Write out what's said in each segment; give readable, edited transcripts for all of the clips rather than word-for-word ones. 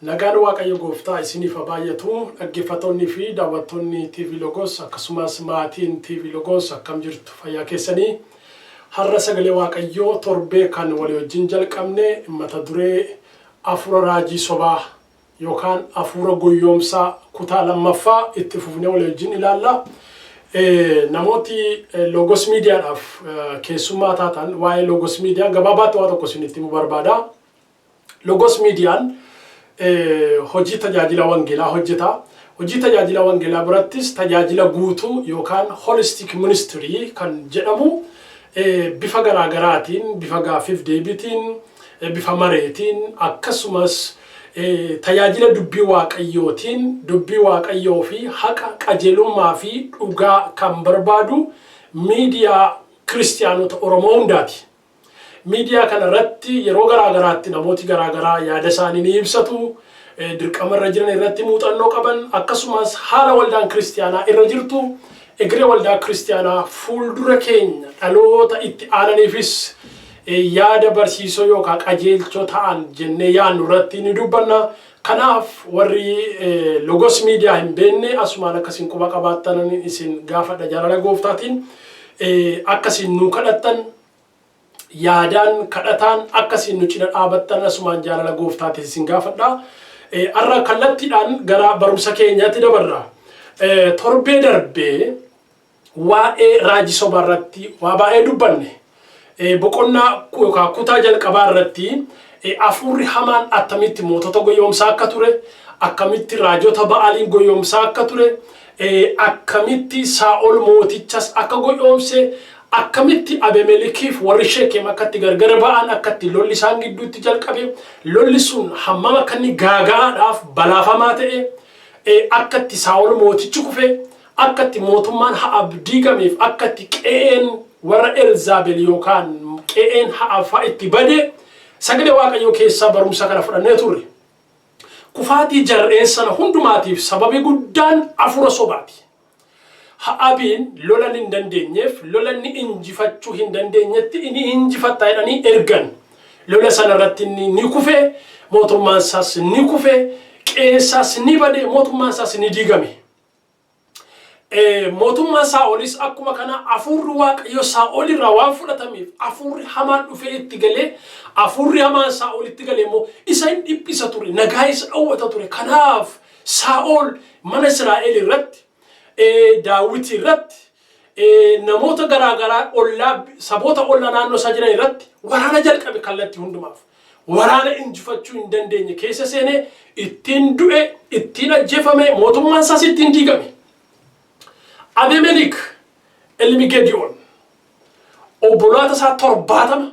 Nagaan Waaqayyo Gooftaa isiniif haa baay'atu. Dhaggeeffattoonni fi daawwattoonni TV Logos akkasumas maatiin TV Logos akkam jirtu fayyaa keessanii. Har'a sagalee Waaqayyoo torbee kan walii wajjin jalqabne mata duree afuura raajii sobaa yookaan afuura goyyoomsaa kutaa lammaffaa itti fufnee walii wajjin ilaalla. Namooti Logos Miidiyaadhaaf keessummaa taatan waa'ee Logos Miidiyaa gabaabaatti waa tokko isinitti himuu barbaada. Logos Miidiyaan hojii tajaajila wangeelaa hojjeta. Hojii tajaajila wangeelaa birattis tajaajila guutuu yookaan holistic ministry kan jedhamu bifa garaagaraatiin, bifa gaaffiif deebiitiin, bifa mareetiin akkasumas tajaajila dubbii waaqayyootiin dubbii waaqayyoo fi haqa qajeelummaa fi dhugaa kan barbaadu miidiyaa kiristiyaanota Oromoo hundaati. Miidiyaa kana irratti yeroo garaa garaatti namooti garaa garaa yaada isaanii ni ibsatu, dirqama irra jiran irratti muuxannoo qaban, akkasumas haala waldaan kiristiyaanaa irra jirtu, egeree waldaa kiristiyaanaa fuuldura keenya dhaloota itti aananiifis yaada barsiisoo yookaan qajeelchoo ta'an jennee yaannu irratti ni dubbanna. Kanaaf warri Logos Miidiyaa hin beekne asumaan akka isin quba qabaattan isin gaafadha jaalala gooftaatiin akka isin nuu kadhattan yaadaan kadhataan akka isin nu cina dhaabattan asumaan jaalala gooftaatiin isin gaafadha. Har'a kallattiidhaan gara barumsa keenyaatti dabarra. Torbee darbee waa'ee raajii sobaa irratti waa baay'ee dubbanne. Boqonnaa yookaan kutaa jalqabaa irratti hafuurri hamaan attamitti mootota goyoomsaa akka ture, akkamitti raajota Ba'aaliin goyoomsaa akka ture, akkamitti Saa'ol mootichas akka goyoomse, akkamitti Abemelikiif warri Sheekem akka itti gargar ba'an, akka itti lolli isaan gidduutti jalqabe, lolli sun hammam akka inni gaaga'aadhaaf balaafamaa ta'e, akka itti Saa'ol mootichi kufe, akka itti mootummaan Ha'ab diigameef akka itti qe'een warra Elzaabel yookaan qe'een Ha'ab fa'a itti bade sagalee Waaqayyoo keessaa barumsa kana fudhannee turre. Kufaatii jarreen sana hundumaatiif sababii guddaan afuura sobaati. Ha'abiin lola hin dandeenyeef lola inni injifachuu hin dandeenyetti inni injifatta jedhanii ergan. Lola sana irratti inni ni kufe, mootummaan isaas ni kufe, qe'een isaas ni bade, mootummaan isaas ni diigame. Mootummaan Saa'olis akkuma kana hafuurri Waaqayyo Saa'ol irraa waan fudhatameef hafuurri hamaan dhufee itti galee hafuurri hamaan Saa'ol itti galee immoo isa hin dhiphisa ture, nagaa isa dhowwata ture. Kanaaf Saa'ol mana Israa'el irratti, Daawit irratti, namoota garaa garaa ollaa saboota ollaa naannoo isaa jiran irratti waraana jalqabe kallattii hundumaaf. Waraana injifachuu hin dandeenye keessa seenee ittiin du'e, ittiin ajjeefame, mootummaan isaas ittiin diigame. Abimelik ilmi Gedi'oon obboloota isaa 70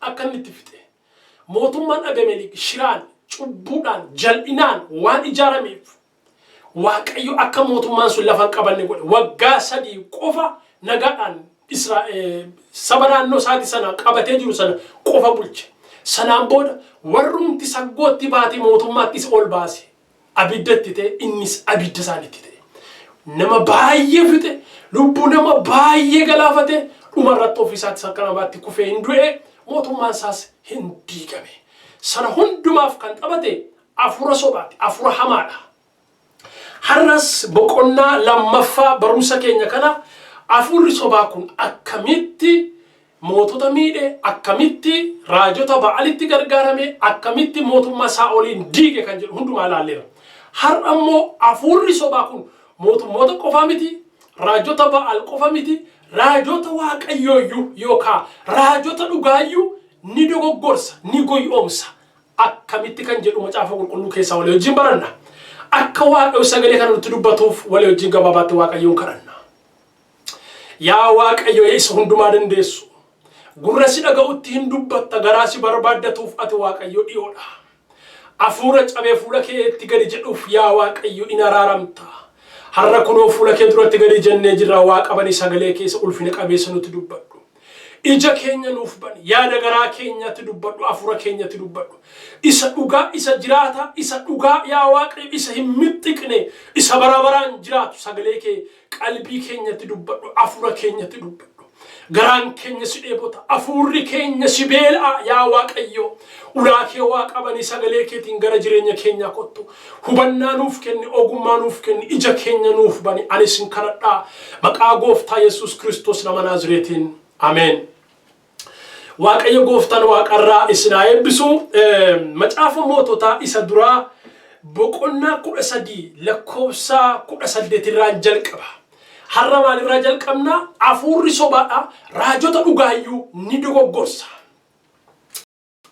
akka inni itti fixe. Mootummaan Abimelik shiraan, cubbuudhaan, jal'inaan waan ijaarameef Waaqayyo akka mootummaan sun lafa hin qabanne godhe. Waggaa 3 qofa nagaadhaan saba naannoo isaatii sana qabatee jiru sana qofa bulche. Sanaan booda warrumti saggootti baatee mootummaatti isa ol baase. Abidda itti ta'e innis abidda isaanitti ta'e. Nama baay'ee fixe, lubbuu nama baay'ee galaafate, dhuma irratti ofii isaattis akka namaatti kufee hin du'e, mootummaan isaas hin diigame. Sana hundumaaf kan taphate Afuura sobaati, afuura hamaadha. Har'as boqonnaa lammaffaa barumsa keenya kana afuurri sobaa kun akkamitti mootota miidhe, akkamitti raajota Ba'aalitti gargaarame, akkamitti mootummaa Saa'oliin diige kan jedhu hundumaa ilaalleera. Har'a immoo afuurri sobaa kun mootummoota qofaa miti, raajota Ba'aal qofa miti, raajota Waaqayyooyyuu yookaan raajota dhugaayyuu ni dogoggorsa, ni goyoomsa. Akkamitti kan jedhu macaafa qulqulluu keessaa walii wajjin baranna. Akka Waaqayyo sagalee kana nutti dubbatuuf walii wajjin gabaabaatti Waaqayyoon kadhanna. Yaa Waaqayyo isa hundumaa dandeessu, gurra si dhaga'utti hin dubbatta, garaa si barbaaddatuuf ati Waaqayyo dhiyoodha. Afuura cabee fuula keetti gadi jedhuuf yaa Waaqayyo in araaramta. Har'a kunoo fuula kee duratti gadi jennee jirra Waaqa bani sagalee keessa ulfina qabeessa nutti dubbadhu. Ija keenya nuuf bani, yaada garaa keenyatti dubbadhu, hafuura keenyatti dubbadhu. Isa dhugaa, isa jiraataa, isa dhugaa yaa Waaqayyo, isa hin mixxiqne, isa bara baraan jiraatu sagalee kee qalbii keenyatti dubbadhu, hafuura keenyatti dubbadhu. Garaan keenya si dheebota, hafuurri keenya si beela'a. Yaa Waaqayyo, ulaa kee waa qabanii sagalee keetiin gara jireenya keenyaa kottu. Hubannaa nuuf kenni, ogummaa nuuf kenni, ija keenya nuuf bani. Ani sin kadhadhaa maqaa Gooftaa Yesuus Kiristoos nama Naazireetiin. Ameen. Waaqayyo Gooftaan waaqarraa isin haa eebbisu. Macaafa Moototaa isa duraa boqonnaa 13 lakkoofsa 18 irraan jalqaba. Har'a maalirraa jalqabna? Hafuurri sobaadha. Raajota dhugaayyuu ni dogoggorsa.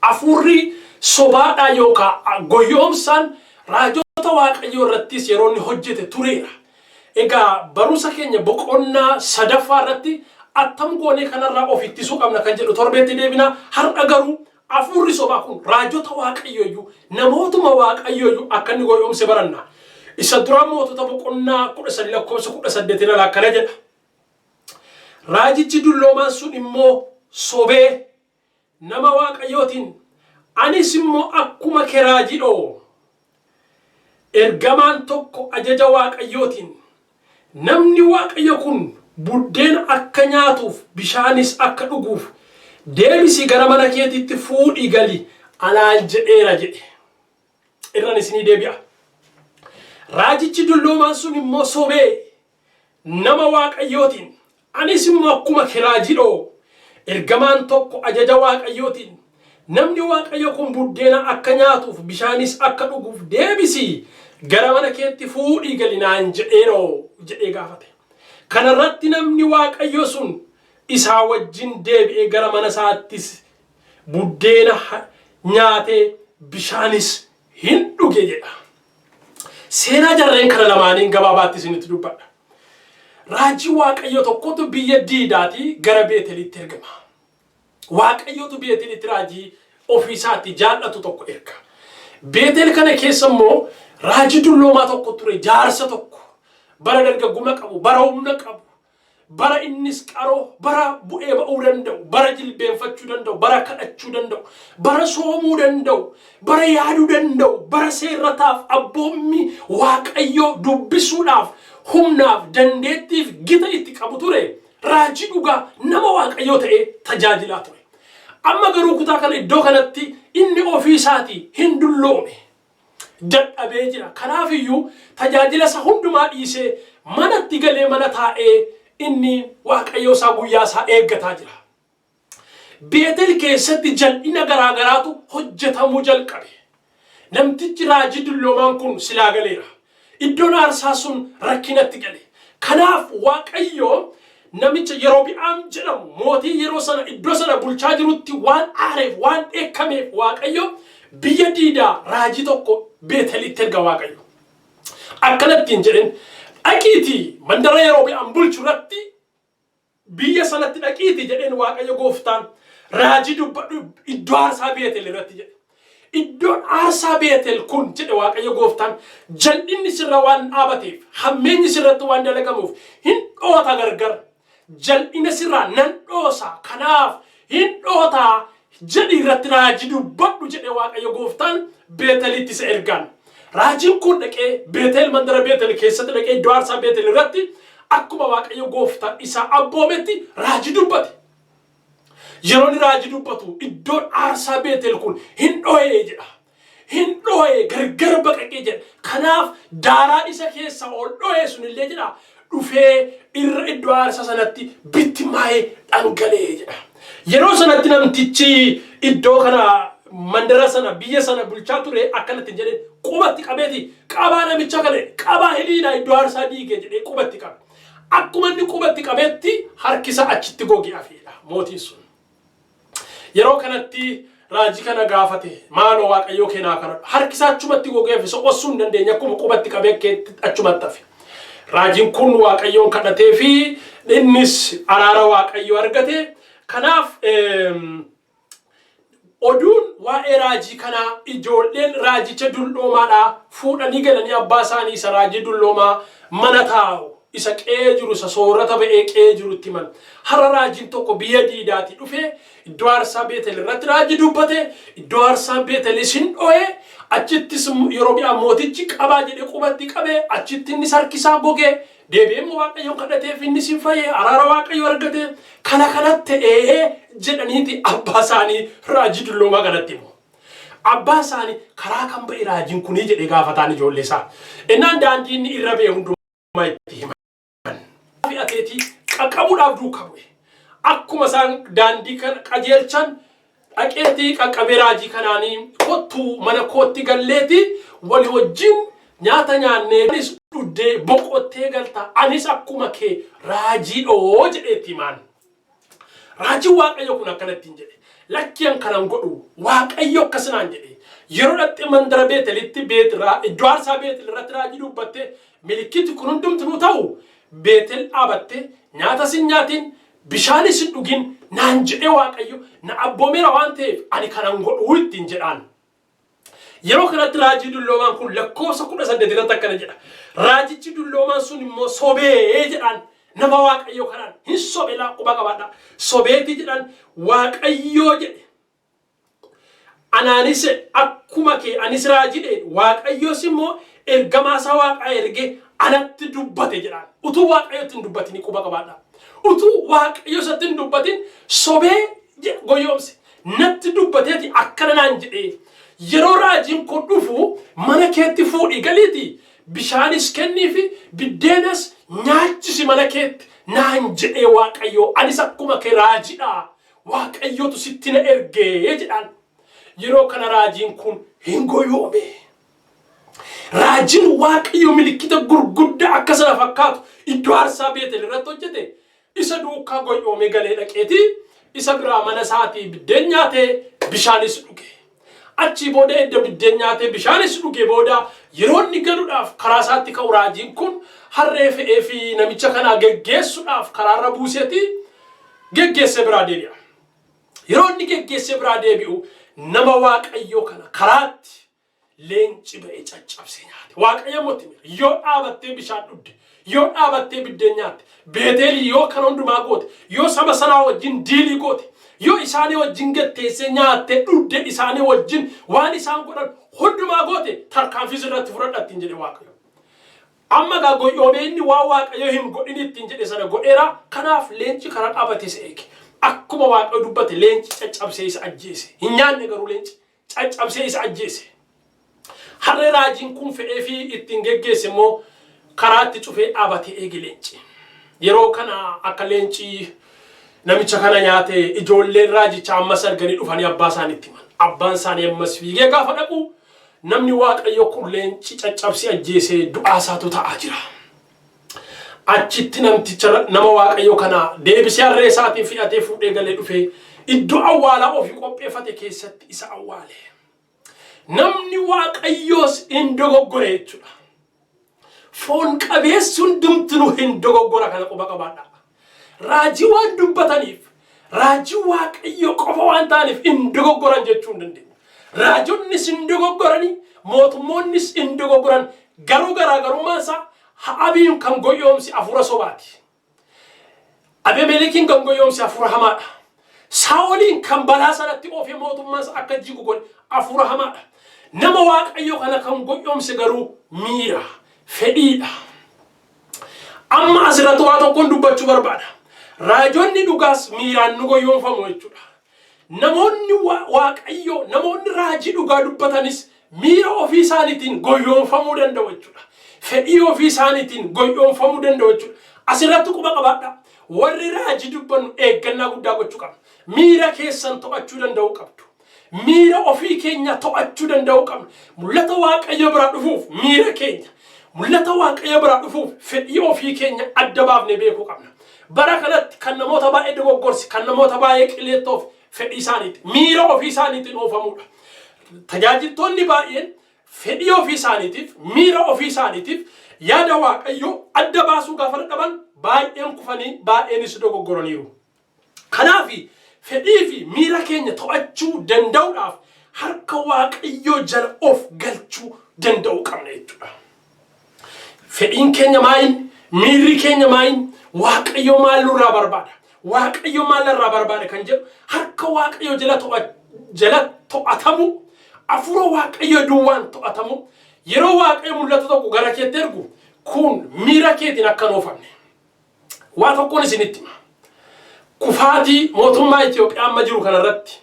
Hafuurri sobaadha yookaan goyyoomsaan raajota Waaqayyoo irrattis yeroo inni hojjete tureera. Egaa barumsa keenya boqonnaa sadaffaa irratti attam goonee kanarraa of ittisuu qabna kan jedhu torbeetti deebina. Har'a garuu hafuurri sobaa kun raajota Waaqayyoo iyyuu, namootuma Waaqayyoo iyyuu akka inni goyoomse baranna. Isa duraa Mootota boqonnaa 13 lakkoofsa 18 irraa akkana jedha. Raajichi dulloomaan sun immoo sobee nama Waaqayyootiin, "Anis immoo akkuma kee raajidhoo. Ergamaan tokko ajaja Waaqayyootiin, namni Waaqayyo kun buddeena akka nyaatuuf bishaanis akka dhuguuf deebisi gara mana keetiitti fuudhii gali anaan jedheera" jedhe. Irran isinii deebi'a. Raajichi dulloomaan sun immoo sobee nama Waaqayyootiin, "Anis immoo akkuma kee raajidhoo. Ergamaan tokko ajaja Waaqayyootiin, namni Waaqayyo kun buddeena akka nyaatuuf bishaanis akka dhuguuf deebisi gara mana keetti fuudhii gali naan jedheeroo" jedhee gaafate. Kanarratti namni Waaqayyo sun isaa wajjin deebi'ee gara mana isaattis buddeena nyaatee bishaanis hin dhuge jedha. Seenaa jarreen kana lamaaniin gabaabaatti isinitti dubbadha. Raajii Waaqayyo tokkotu biyya Diidaatii gara Beetelitti ergama. Waaqayyotu Beetelitti raajii ofiisaatti jaallatu tokko erga. Beetel kana keessa immoo raajii dulloomaa tokko ture, jaarsa tokko, bara dargaggummaa qabu, bara humna qabu, bara innis qaroo, bara bu'ee ba'uu danda'u, bara jilbeenfachuu danda'u, bara kadhachuu danda'u, bara soomuu danda'u, bara yaaduu danda'u, bara seerrataaf abboommi Waaqayyoo dubbisuudhaaf humnaaf dandeettiif gita itti qabu ture. Raajii dhugaa nama Waaqayyoo ta'ee tajaajilaa ture. Amma garuu kutaa kana iddoo kanatti inni ofii isaatii hin dulloome. Dadhabee jira. Kanaaf iyyuu tajaajila isa hundumaa dhiisee manatti galee mana taa'ee inni Waaqayyoo isaa guyyaa isaa eeggataa jira. Beetel keessatti jal'ina garaa garaatu hojjetamuu jalqabe. Namtichi raajii dulloomaan kun silaa galeera. Iddoon aarsaa sun rakkinatti gale. Kanaaf Waaqayyo namicha Yerobi'aam jedhamu mootii yeroo sana iddoo sana bulchaa jirutti waan aareef, waan dheekkameef, Waaqayyo biyya Diidaa raajii tokko Beetelitti erga Waaqayyo. Akkanattiin jedheen, "Dhaqiitii mandara Yerobi'aam bulchu irratti, biyya sanatti dhaqiitii," jedheen Waaqayyo Gooftaan, "raajii dubbadhu iddoo aarsaa Beetel irratti" jedhe. "Iddoon aarsaa Beetel kun," jedhe Waaqayyo Gooftaan, "jal'inni sirra waan dhaabateef, hammeenyi sirratti waan dalagamuuf hin dhoota gargar. Jal'ina sirraa nan dhoosa, kanaaf hin dhootaa jedhi irratti raajii dubbadhu" jedhe Waaqayyo Gooftaan Beetelitti isa ergaan. Raajiin kun dhaqee Beetel, mandara Beetel keessatti dhaqee iddoo aarsaa Beetel irratti akkuma Waaqayyo Gooftaan isaa abboometti raajii dubbate. Yeroo inni raajii dubbatu iddoon aarsaa Beetel kun hin dho'ee jedha. Hin dho'ee, gargar baqaqee jedha. Kanaaf daaraan isa keessa ol dho'ee sunillee jedha dhufee irra iddoo aarsaa sanatti bittimmaa'ee dhangala'ee jedha. Yeroo sanatti namtichi iddoo kana, mandara sana, biyya sana bulchaa ture akkanatti jedhe, qubatti qabeeti, "Qabaa namicha kana, qabaa hiliidhaa, iddoo aarsaa diige" jedhee qubatti qabe. Akkuma inni qubatti qabetti harkisa achitti goge hafeedha mootiin sun. Yeroo kanatti raajii kana gaafate, "Maaloo Waaqayyoo keenaa kadhadhu. Harkisa achumatti gogee hafe, soqossuu hin dandeenye, akkuma qubatti qabee achumatti hafe." Raajiin kun Waaqayyoon kadhatee fi innis araara Waaqayyoo argate. Kanaaf oduun waa'ee raajii kanaa ijoolleen raajicha dulloomaadhaa fuudhanii galanii abbaa isaanii isa raajii dulloomaa mana taa'u, isa qe'ee jiru, isa soorata ba'ee qe'ee jirutti himan. Har'a raajiin tokko biyya Diidaatii dhufee iddoo aarsaa Beetel irratti raajii dubbate, iddoo aarsaan Beetelis hin dho'e, achittis Yerobi'aam mootichi qabaa jedhee qubatti qabe, achitti innis harkisaa goge. Deebi'ee immoo Waaqayyoon kadhateef innis hin fayye araara Waaqayyoo argate kana kanatti ta'ee jedhaniiti abbaa isaanii raajii dulloomaa kanatti himu. Abbaa isaanii karaa kam ba'e raajiin kunii jedhee gaafataan ijoollee isaa. Innaan daandii inni irra ba'e hundumaa itti himan. Fe'ateetii qaqqabuudhaaf duukaa bu'e. Akkuma isaan daandii kana qajeelchan dhaqeetii qaqqabee raajii kanaanii kottuu mana kootti galleeti wali wajjin nyaata nyaannee anis dhuddee boqottee galta anis akkuma kee raajii dhoo jedheetti himaan. Raajiin Waaqayyo kun akkana ittiin jedhe. Lakki an kanan godhu Waaqayyo akkas naan jedhe. Yeroo dhaqxee mandara Beetelitti iddoo aarsaa Beetel irratti raajii dubbatte milikkiti kun hundumti nu ta'u Beetel dhaabatte nyaata sin nyaatin bishaanis hin dhugin naan jedhee Waaqayyo na abboomeera waan ta'eef ani kanan godhu ittiin jedhaan. Yeroo kanatti raajii dulloomaan kun lakkoofsa 18 irratti akkana jedha. Raajichi dulloomaan sun immoo sobee jedhaan nama Waaqayyoo kanaan hin sobe laa quba qabaadha. Sobeeti jedhaan Waaqayyoo jedhe. Anaanis akkuma kee anis raajii dhee Waaqayyoos immoo ergamaa isaa waaqaa ergee anatti dubbate jedhaan. Utuu Waaqayyotti hin dubbatin quba qabaadha. Utuu Waaqayyo isatti hin dubbatin sobee goyoomse. Natti dubbateeti akkana naan jedhee yeroo raajiin kun dhufu mana keetti fuudhii galiiti bishaanis kenniifi biddeenas nyaachisi mana keetti naan jedhee Waaqayyoo anis akkuma kee raajiidha Waaqayyootu sitti na ergee jedhaan. Yeroo kana raajiin kun hin goyoome. Raajiin Waaqayyo milikkita gurguddaa akka sana fakkaatu iddoo aarsaa Beetel irratti hojjete isa duukaa goyoomee galee dhaqeeti isa biraa mana isaatii biddeen nyaatee bishaanis dhuge. Achii booda edda biddeen nyaatee bishaanis dhuge booda yeroo inni galuudhaaf karaa isaatti ka'u raajiin kun harree fe'ee fi namicha kanaa geggeessuudhaaf karaarra buuseeti geggeessee biraa deebi'a. Yeroo inni geggeessee biraa deebi'u nama Waaqayyoo kana karaatti leenci ba'ee caccabsee nyaate. Waaqayyo immoo itti hime. Yoo dhaabattee bishaan dhugde, yoo dhaabattee biddeen nyaatte, Beeteelii yoo kana hundumaa goote, yoo saba sanaa wajjin diilii goote, yoo isaanii wajjin gad teessee nyaattee dhugde isaanii wajjin waan isaan godhan hundumaa goote tarkaanfii sirratti fudhadha ittiin jedhe Waaqayyo. Amma egaa goyyoomee inni waan Waaqayyo hin godhin ittiin jedhe sana godheera. Kanaaf leenci karaa dhaabatee isa eege. Akkuma Waaqayyo dubbate leenci caccabsee isa ajjeese. Hin nyaanne garuu leenci. Caccabsee isa ajjeese. Harree raajiin kun fe'ee fi ittiin geggeesse immoo karaatti cufee dhaabatee eege leenci. Yeroo kana akka leenci namicha kana nyaate ijoolleen raajicha ammas arganii dhufanii abbaa isaaniitti himan. Abbaan isaanii ammas fiigee gaafa dhaqu namni Waaqayyo kun leenci caccabsee ajjeesee du'aa isaatu ta'aa jira. Achitti namticha nama Waaqayyo kana deebisee harree isaatiin fe'atee fuudhee galee dhufee iddoo awwaalaa ofii qopheeffate keessatti isa awwaale. Namni Waaqayyoos hin dogoggore jechuudha. Foon qabeessi hundumtinuu hin dogoggora kana quba qabaadha. Raajii waan dubbataniif, raajii Waaqayyoo qofa waan ta'aniif hin dogoggoran jechuu hin dandeenyu. Raajonnis hin dogoggorani, mootummoonnis hin dogoggoran. Garuu garaagarummaan isaa Ha'abiin kan goyyoomse hafuura sobaati. Abemelekiin kan goyyoomse hafuura hamaadha. Saa'oliin kan balaa sanatti oofee mootummaan isaa akka jigu godhe hafuura hamaadha. Nama Waaqayyoo kana kan goyyoomse garuu miira, fedhiidha. Amma asirratti waa tokkoon dubbachuu barbaada. Raajonni dhugaas miiraan nu goyyoomfamu jechuudha. Namoonni Waaqayyoo, namoonni raajii dhugaa dubbatanis miira ofii isaaniitiin goyyoomfamuu danda'u jechuudha. Fedhii ofii isaaniitiin goyyoomfamuu danda'u jechuudha. Asirratti quba qabaadhaa. Warri raajii dubbannu eeggannaa guddaa gochuu qabna. Miira keessan to'achuu danda'uu qabdu. Miira ofii keenya to'achuu danda'uu qabna. Mul'ata Waaqayyo biraa dhufuuf miira keenya, mul'ata Waaqayyo biraa dhufuuf fedhii ofii keenya adda baafnee beekuu qabna. Bara kanatti kan namoota baay'ee dogoggorse, kan namoota baay'ee qileettoof fedhii isaaniiti. Miira ofii isaaniitiin oofamuudha. Tajaajiltoonni baay'een fedhii ofii isaaniitiif, miira ofii isaaniitiif yaada Waaqayyoo adda baasuu gaafa dadhaban baay'een kufanii baay'eenis dogoggoraniiru. Kanaaf fedhii fi miira keenya to'achuu danda'uudhaaf harka Waaqayyoo jala of galchuu danda'uu qabna jechuudha. Fedhiin keenya maayin? Miirri keenya maayin? Waaqayyo maal nurraa barbaada? Waaqayyo maal narraa barbaada kan jedhu harka Waaqayyoo jala jala to'atamuu, hafuura Waaqayyoo duwwaan to'atamuu, yeroo Waaqayyo mul'ata tokko gara keetti ergu Kun miira keetiin akka hin oofamne. Waa tokkoon isinitti hima. Kufaatii mootummaa Itoophiyaa amma jiru kanarratti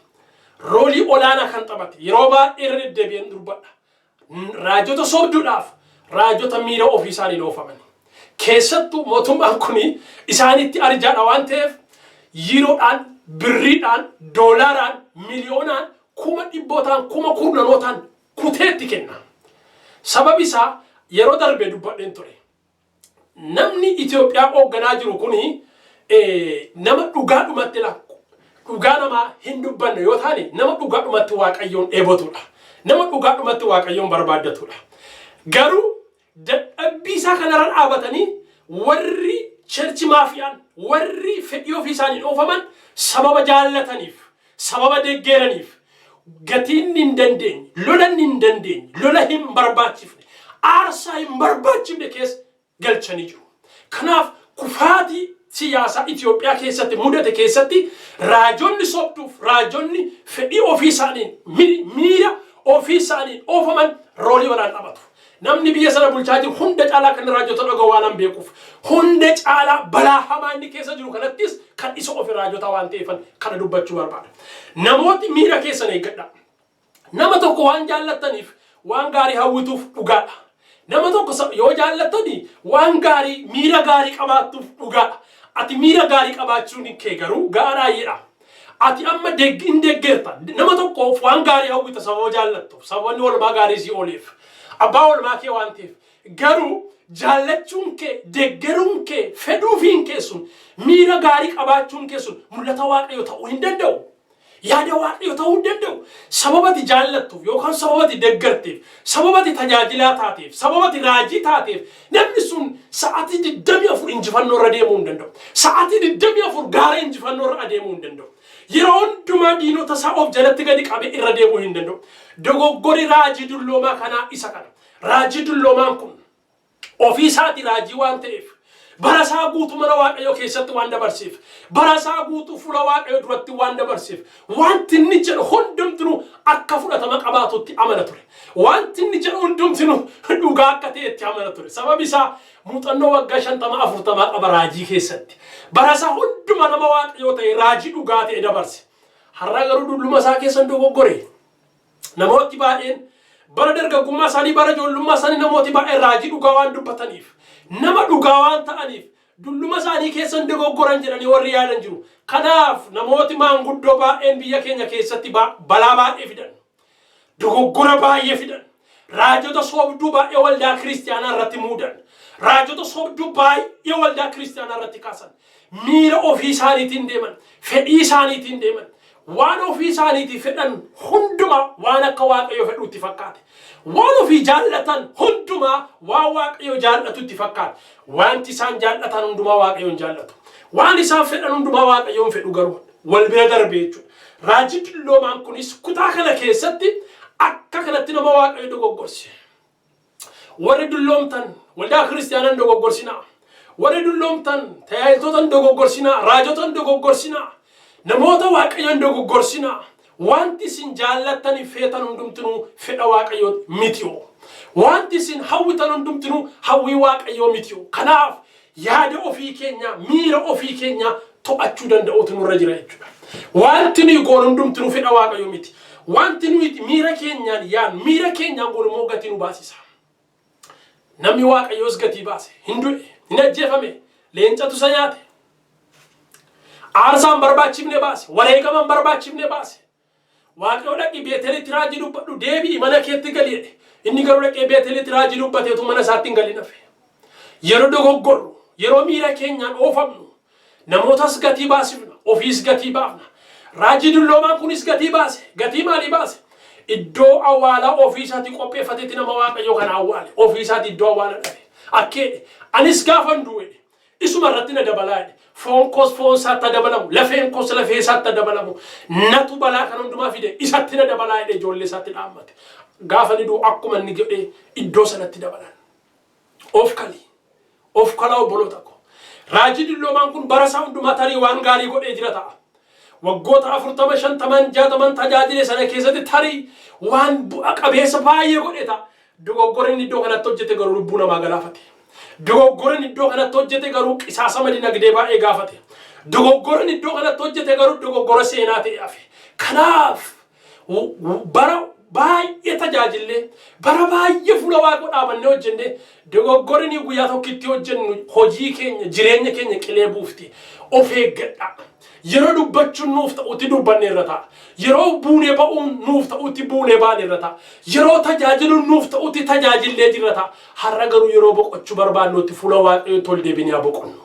roolii olaanaa kan taphate yeroo baay'ee irra deddeebi'een dubbadha. Raajota sobduudhaaf raajota miira ofii isaaniin oofaman. Keessattuu mootummaan kun isaanitti arjaadha waan ta'eef yiiroodhaan, birriidhaan, doolaaraan, miliyoonaan, kuma dhibbootaan, kuma kurnanootaan kuteetti kenna. Sababi isaa yeroo darbe dubbadheen ture. Namni Itoophiyaa hoogganaa jiru kuni nama dhugaadhumatti dhugaa namaa hin dubbanne yoo taane, nama dhugaadhumatti Waaqayyoon dheebotudha. Nama dhugaadhumatti Waaqayyoon barbaaddatudha. Garuu dadhabbii isaa kanarra dhaabatanii warri church mafiaan, warri fedhii ofii isaanii oofaman, sababa jaallataniif, sababa deggeeraniif, gatiin hin dandeenye, lola hin dandeenye, lola hin barbaachifne, aarsaa hin barbaachifne keessa galchanii jiru. Kanaaf kufaatii siyaasaa Itoophiyaa keessatti mudate keessatti raajonni sobduuf raajonni fedhii ofii isaaniin, miira ofii isaaniin oofaman roolii olaanaa taphatu. Namni biyya sana bulchaa jiru hunda caalaa kan raajota dhaga'u waan beekuuf, hunda caalaa balaa hamaa inni keessa jiru kanattis kan isa ofi raajota waan ta'eefan kana dubbachuu barbaada. Namooti miira keessan eeggadha. Nama tokko waan jaallattaniif waan gaarii hawwituuf dhugaadha. Nama tokko yoo jaallattani waan gaarii, miira gaarii qabaattuuf dhugaadha. Ati miira gaarii qabaachuun kee garuu gaaraayyeedha. Ati amma hin deeggerta. Nama tokkoof waan gaarii hawwita sababa jaallattuuf, sababni oolmaa gaarii si ooleef, abbaa oolmaa kee waan ta'eef. Garuu jaallachuun kee, deeggaruun kee, fedhuufiin kee sun, miira gaarii qabaachuun kee sun mul'ata Waaqayyo ta'uu hin danda'u. Yaada Waaqayyo ta'uu hin danda'u. Sababa ati jaallattuuf yookaan sababa ati deeggarteef, sababa ati tajaajilaa taateef, sababa ati raajii taateef, namni sun sa'aatii 24 injifannoo irra deemuu hin danda'u. Sa'aatii 24 gaara injifannoo irra adeemuu hin danda'u. Yeroo hundumaa diinota isaa of jalatti gadi qabee irra deemuu hin danda'u. Dogoggorri raajii dulloomaa kanaa isa kana. Raajii dulloomaan kun ofii isaatii raajii waan ta'eef, bara isaa guutuu mana Waaqayyoo keessatti waan dabarseef, bara isaa guutuu fuula Waaqayyoo duratti waan dabarseef, wanti inni jedhu hundumtinuu akka fudhatama qabaatutti amana ture. Wanti inni jedhu hundumtinuu dhugaa akka ta'etti amana ture. Sababi isaa muuxannoo waggaa 50 40 qaba raajii keessatti. Bara isaa hundumaa nama Waaqayyoo ta'e, raajii dhugaa ta'e dabarse. Har'a garuu dulluma isaa keessan dogoggore. Namooti baay'een bara dargaggummaa isaanii, bara ijoollummaa isaanii namooti baay'een raajii dhugaa waan dubbataniif, nama dhugaa waan ta'aniif, dulluma isaanii keessan dogoggoran jedhanii warri yaadan jiru. Kanaaf namooti maanguddoo baay'een biyya keenya keessatti balaa baay'ee fidan. Dogoggora baay'ee fidan. Raajota sobduu baay'ee waldaa kiristiyaanaa irratti muudan. Raajota sobduu baay'ee waldaa kiristiyaanaa irratti kaasan. Miira ofii isaaniitiin deeman. Fedhii isaaniitiin deeman. Waan ofii isaaniitii fedhan hundumaa waan akka Waaqayyo fedhuutti fakkaate. Waan ofii jaallatan hundumaa waan Waaqayyo jaallatutti fakkaate. Wanti isaan jaallatan hundumaa Waaqayyoon jaallatu. Waan isaan fedhan hundumaa Waaqayyoon fedhu, garuu wal bira darbe jechuudha. Raajii dulloomaan kunis kutaa kana keessatti akka kanatti nama Waaqayyo dogoggorse. Warri dulloomtan waldaa kiristiyaanaa hin dogoggorsinaa. Warri dulloomtan tajaajiltoota hin dogoggorsinaa. Raajota hin dogoggorsinaa. Namoota Waaqayyo hin dogoggorsinaa. Wanti isin jaallattanii feetan hundumtinuu fedha Waaqayyoo miti'oo. Wanti isin hawwitan hundumtinuu hawwii Waaqayyoo miti'oo. Kanaaf yaada ofii keenyaa, miira ofii keenyaa to'achuu danda'uutu nurra jira jechuudha. Wanti nuyi goonu hundumtinuu fedha Waaqayyoo miti. Wanti nuyi miira keenyaan yaadnu, miira keenyaan goonu immoo gatii nu baasisa. Namni Waaqayyoos gatii baase, hin du'e, hin ajjeefame, leencatu isa nyaate. Aarsaa hin barbaachifne baase, wareegama hin barbaachifne baase. Waaqayyo dhaqi Beetelitti raajii dubbadhu, deebi'i mana keetti gali jedhe. Inni garuu dhaqee Beetelitti raajii dubbateetu mana isaatti hin galin hafe. Yeroo dogoggorru, yeroo miira keenyaan oofamnu, namootas gatii baasifna, ofiis gatii baafna. Raajii dulloomaan kunis gatii baase. Gatii maalii baase? Iddoo awwaalaa ofii isaatii qopheeffatetti nama Waaqayyoo kana awwaale. Ofii isaatii iddoo awwaala dhabe. Akkeedhe. Anis gaafan du'e isuma irratti na dabalaa jedhe. Foon koos foon isaatti dabalamu, lafeen koos lafee isaatti dabalamu. Natu balaa kan hundumaa fide, isatti na dabalaa jedhe ijoollee isaatti dhaammate. Gaafa inni du'u akkuma inni godhe iddoo sanatti dabalan. Of kali. Of kalaa, obboloota ko. Raajii dulloomaan kun bara isaa hundumaa tarii waan gaarii godhee jira ta'a. Waggoota 40, 50, 60 tajaajile sana keessatti tarii waan bu'a qabeessa baay'ee godhe ta'a. Dogoggorri inni iddoo kanatti hojjete garuu lubbuu namaa galaafate. Dogoggoran iddoo kanatti hojjete garuu qisaasama dinagdee baay'ee gaafate. Dogoggoran iddoo kanatti hojjete garuu dogoggora seenaa ta'e hafe. Kanaaf bara baay'ee tajaajillee, bara baay'ee fuula Waaqoo dhaabannee hojjennee, dogoggorri ni guyyaa tokkitti hojjennu hojii keenya, jireenya keenya qilee buufti. Of eeggadha. Yeroo dubbachuun nuuf ta'utti dubbanne irra ta'a. Yeroo buunee ba'uun nuuf ta'utti buunee baane irra ta'a. Yeroo tajaajiluun nuuf ta'utti tajaajillee jirra ta'a. Har'a garuu yeroo boqochuu barbaannutti fuula Waaqayyootti ol deebinee haa boqonnu.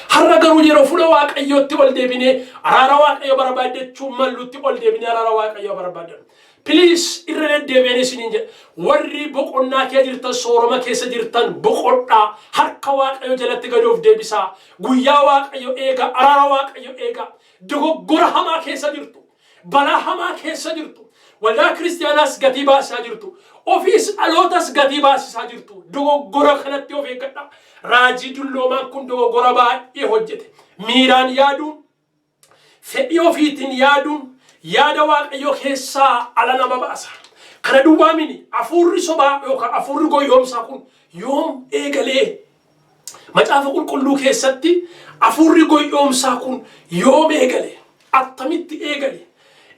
Har'a garuu yeroo fuula Waaqayyootti ol deebinee araara Waaqayyoo barbaaddachuu mallutti ol deebinee araara Waaqayyoo barbaaddannu. Please, irra deddeebi'anii isiniin jedha. Warri boqonnaa kee jirtan, sooroma keessa jirtan, boqodhaa. Harka Waaqayyoo jalatti gadi of deebisaa. Guyyaa Waaqayyo eegaa. Araara Waaqayyo eegaa. Dogoggora hamaa keessa jirtu. Balaa hamaa keessa jirtu. Waldaa kiristaanaas gatii baasisaa jirtu. Ofiis dhalootas gatii baasisaa jirtu. Dogoggora kanatti of eeggadhaa. Raajii dulloomaan kun dogoggora baay'ee hojjete. Miiraan yaaduun, fedhii ofiitiin yaaduun yaada Waaqayyoo keessaa ala nama baasa. Kana duwwaa mini, hafuurri sobaa yookaan hafuurri goyyoomsaa kun yoom eegalee? Macaafa Qulqulluu keessatti hafuurri goyyoomsaa kun yoom eegale? Attamitti eegale?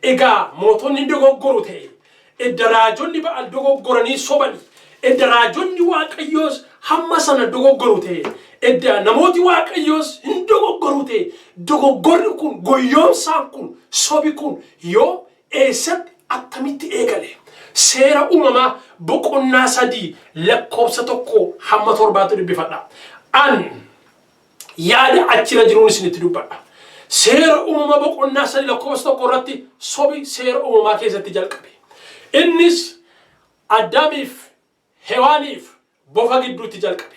Egaa mootonni dogoggoru ta'e, edda raajonni Ba'aal dogoggoranii sobani, edda raajonni Waaqayyoos hamma sana dogoggoru ta'e, edda namooti Waaqayyoos hin dogoggoru ta'e, dogoggorri kun, goyyoomsaan kun, sobi kun yoom, eessatti, attamitti eegale? Seera Uumamaa boqonnaa 3 lakkoofsa 1 hamma 7tti dubbifadha. An yaada achirra jiruun isinitti dubbadha. Seera Uumamaa boqonnaa 3 lakkoofsa 1 irratti sobi seera uumamaa keessatti jalqabe. Innis Addaamiif Hewaaniif bofa gidduutti jalqabe.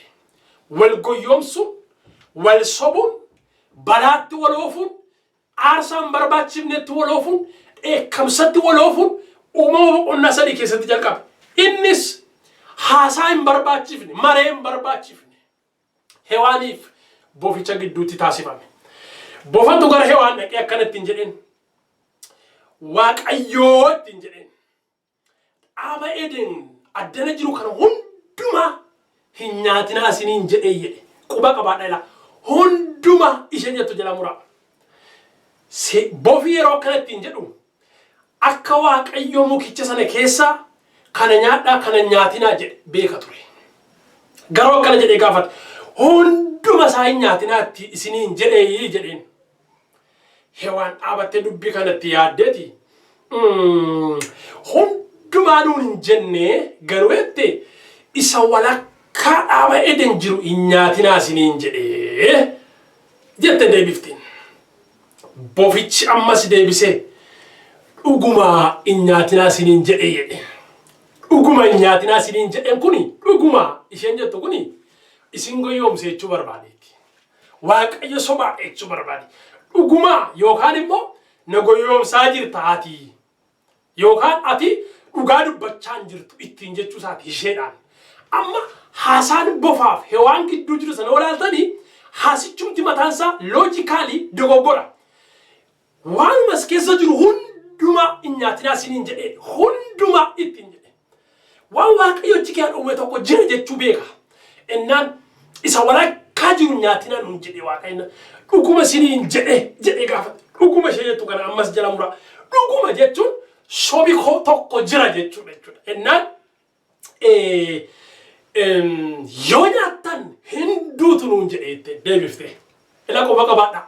Wal goyyoomsuun, wal sobuun, balaatti wal oofuun, aarsaa hin barbaachifnetti wal oofuun, dheekkamsatti wal oofuun Uumama boqonnaa 3 keessatti jalqabe. Innis haasaa hin barbaachifne, maree hin barbaachifne Hewaaniif boficha gidduutti taasifame. Bofatu gara Hewaan dhaqee akkana ittiin jedheen. Waaqayyoo ittiin jedheen. Dhaaba Eden addana jiru kana hundumaa hin nyaatinaa isiniin jedhee jedhe. Quba qabaadha ilaa. Hundumaa ishee jettu jala muraa. Bofi yeroo akkana ittiin jedhu akka Waaqayyo mukicha sana keessaa kana nyaadhaa, kana nyaatinaa jedhe beeka ture. Garuu akkana jedhee gaafate. Hunduma isaa hin nyaatinaatti isiniin jedhee jedheen. Hewaan dhaabattee dubbii kanatti yaaddeeti. Hundumaa nuun hin jenne garuu jette, isa walakkaa dhaaba Eden jiru hin nyaatinaa isiniin jedhee jette deebiftiin. Bofichi ammas deebisee, dhuguma hin nyaatinaa isiniin jedhee jedhe. Dhuguma hin nyaatinaa isiniin jedheen kuni, dhuguma isheen jettu kuni, isin goyyoomse jechuu barbaadeeti. Waaqayyo sobaa jechuu barbaade. Dhuguma yookaan immoo na goyyoomsaa jirta ati, yookaan ati dhugaa dubbachaa hin jirtu ittiin jechuu isaati isheedhaan. Amma haasaan bofaaf Hewaan gidduu jiru sana olaaltanii, haasichumti mataansaa logically dogoggora. Waanuma as keessa jiru hundumaa hin nyaatinaa isiniin jedhee, hundumaa ittiin jedhe. Waan Waaqayyo achi keessa uume tokko jira jechuu beeka. Innaan isa walakkaa jiru nyaatinaa nuun jedhe Waaqayyo. Dhuguma isiniin jedhe jedhee gaafate. Dhuguma ishee jettu kana ammas jala muraa. Dhuguma jechuun sobi koo tokko jira jechuudha jechuudha. Innaan yoo nyaattan hin duutu nuun jedhee itti deebifte. Ila quba qabaadha.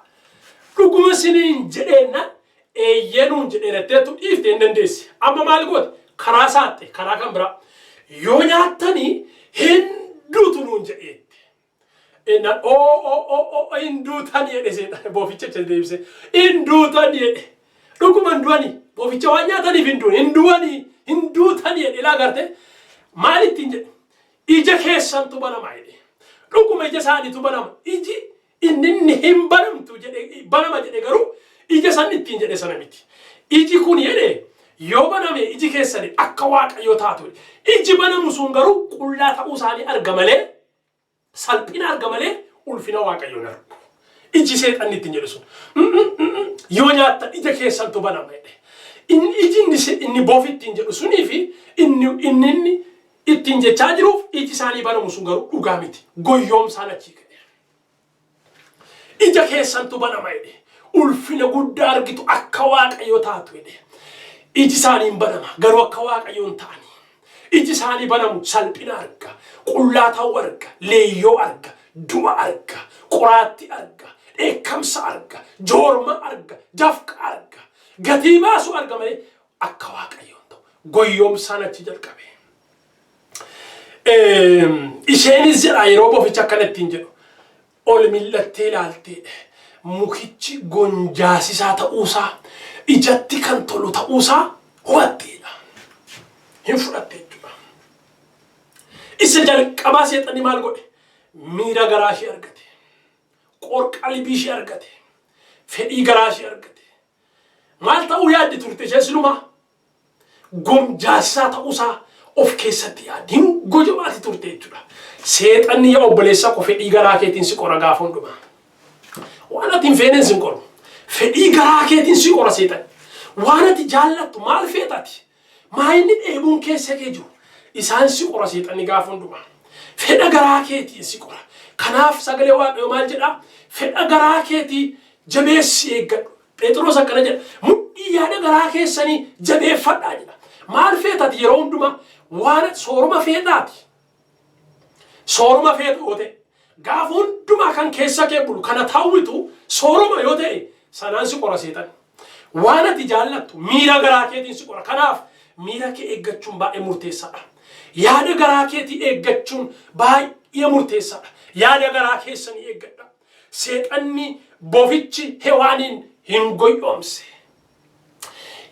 Dhuguma isiniin jedheenna, eeyyee nuun jedhee jetteetu dhiifte hin dandeessi. Amma maal goote? Karaa saatte, karaa kan biraa. Yoo nyaattanii hin duutu nuun jedheette. Innaan oo oo oo oo, hin duutanii jedhe seexan boficha achi deebisee. Hin duutanii jedhe. Dhuguma hin du'anii. Boficha waan nyaataniif hin du'an. Hin du'anii, hin duutanii jedhe. Ilaa garte, maal ittiin jedhe? Ija keessantu banama jedhe. Dhuguma ija isaaniitu banama. Iji inni hin banamtu jedhe, banama jedhe garuu ija san ittiin jedhe sana miti. Iji kun jedhe, yoo baname iji keessani akka Waaqayyoo taatu. Iji banamu sun garuu qullaa ta'uu isaanii arga malee, salphina arga malee ulfina Waaqayyoon argu. Iji seexanni ittiin jedhu sun. Yoo nyaattan ija keessantu banama jedhe. Inni iji inni bofi ittiin jedhu sunii fi inni inni inni ittiin jechaa jiruuf iji isaanii banamu sun garuu dhugaa miti. Goyyoomsaan achii ka'e. Ija keessantu banama jedhe. Ulfina guddaa argitu, akka Waaqayyo taatu jedhe. Iji isaanii hin banama, garuu akka Waaqayyo hin ta'ani. Iji isaanii banamu salphina arga, qullaa ta'uu arga, leeyyoo arga, du'a arga, qoraatti arga, dheekkamsa arga, joorma arga, dafqa arga, gatii baasu arga malee akka Waaqayyo hin ta'u. Goyyoomsaan achi jalqabe. Isheenis jedha, yeroo boficha akkana ittiin jedhu ol mil'attee ilaaltee mukichi gonjaasisaa ta'uusaa, ijatti kan tolu ta'uusaa hubatteedha. Hin fudhatte jechuudha. Isa jalqabaa seexanni maal godhe? Miira garaa ishee argate. Qorqalbii ishee argate. Fedhii garaa ishee argate. Maal ta'uu yaaddi turte isheen silumaa? Gomjaasisaa ta'uusaa of keessatti yaaddi. Hin gojomaati turte jechuudha. Seexanni, yaa obboleessa koo, fedhii garaa keetiin si qora gaafa hundumaa. Waan ati hin feeneen si hin qoru. Fedhii garaa keetiin si qora seexanni. Waan ati jaallattu maal feetati? Maa inni dheebuun keessa kee jiru? Isaan si qora seexanni gaafa hundumaa. Fedha garaa keetiin si qora. Kanaaf sagalee Waaqayyoo maal jedhaa? Fedha garaa keetii jabeessi eeggadhu. Phexros akkana jedha. Mudhii yaada garaa keessanii jabeeffadhaa jedha. Maal feetati yeroo hundumaa? Waan sooruma feetaati. Sooruma feetu yoo ta'e, gaafa hundumaa kan keessa kee bulu kana hawwitu sooruma yoo ta'e, sanaan si qora seexan. Waan ati jaallattu miira garaa keetiin si qora. Kanaaf miira kee eeggachuun baay'ee murteessaadha. Yaada garaa keetii eeggachuun baay'ee murteessaadha. Yaada garaa keessanii eeggadha. Seexanni bofichi Hewaaniin hin goyyoomse.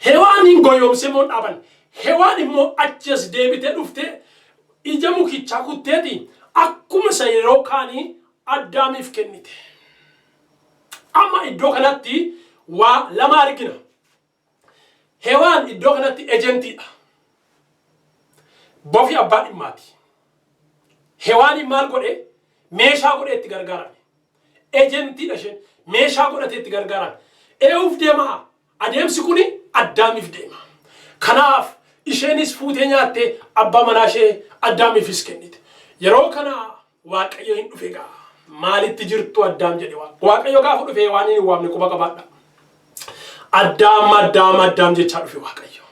Hewaaniin goyyoomse immoo dhaaban. Hewaan immoo achi as deebitee dhuftee ija mukichaa kutteeti akkuma isa yeroo kaanii Addaamiif kennite. Amma iddoo kanatti waa lama argina. Hewaan iddoo kanatti agentiidha. Bofi abbaa dhimmaati. Hewaaniin maal godhe? Meeshaa godhee itti gargaarame. Agentiidha isheen. Meeshaa godhatee itti gargaarame. Eewuuf deemaa? Adeemsi kuni Addaamiif deema. Kanaaf isheenis fuutee nyaattee abbaa manaa ishee Addaamiifis kennite. Yeroo kana Waaqayyo hin dhufe gaa. Maalitti jirtu, Addaam, jedhe Waaqa. Waaqayyo gaafa dhufe waan hin waamne quba qabaadha. Addaam, Addaam, Addaam jechaa dhufe Waaqayyo.